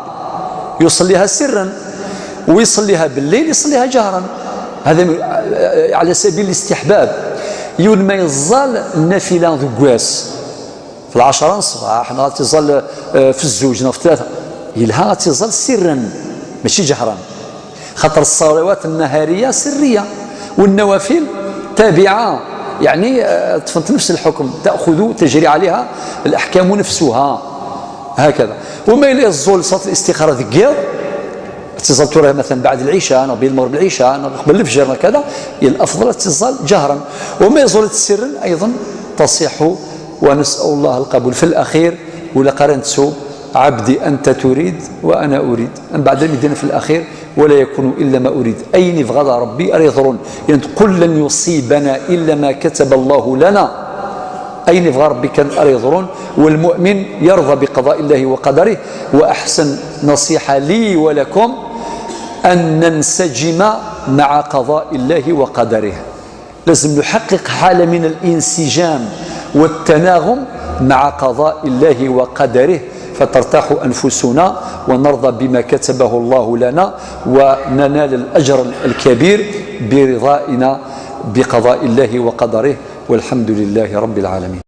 يصليها سرا، ويصليها بالليل يصليها جهرا. هذا على سبيل الاستحباب. يوم ما يظل النافلة ذكواس في 10 الصباح، تظل في 2 في 3، يلها تظل سرا ماشي جهرا، خاطر الصلوات النهارية سرية والنوافل تابعة، يعني نفس الحكم تأخذ تجري عليها الأحكام نفسها هكذا. وما إلى الزول صلاة الاستخارة ذكير تزال مثلا بعد العشاء، أنا بين المغرب العشاء، أنا قبل الفجر كذا، الأفضل تزال جهرا. وما يزول سرا أيضا تصح، ونسأل الله القبول. في الأخير ولا قرنت عبدي أنت تريد وأنا أريد، أن بعد يدينا في الأخير ولا يكون إلا ما أريد، أين فغضى ربي أريضرون، يعني قل لن يصيبنا إلا ما كتب الله لنا، أين فغى ربي كان أريضرون. والمؤمن يرضى بقضاء الله وقدره. وأحسن نصيحة لي ولكم أن ننسجم مع قضاء الله وقدره، لازم نحقق حالة من الانسجام والتناغم مع قضاء الله وقدره، فترتاح أنفسنا ونرضى بما كتبه الله لنا، وننال الأجر الكبير برضائنا بقضاء الله وقدره. والحمد لله رب العالمين.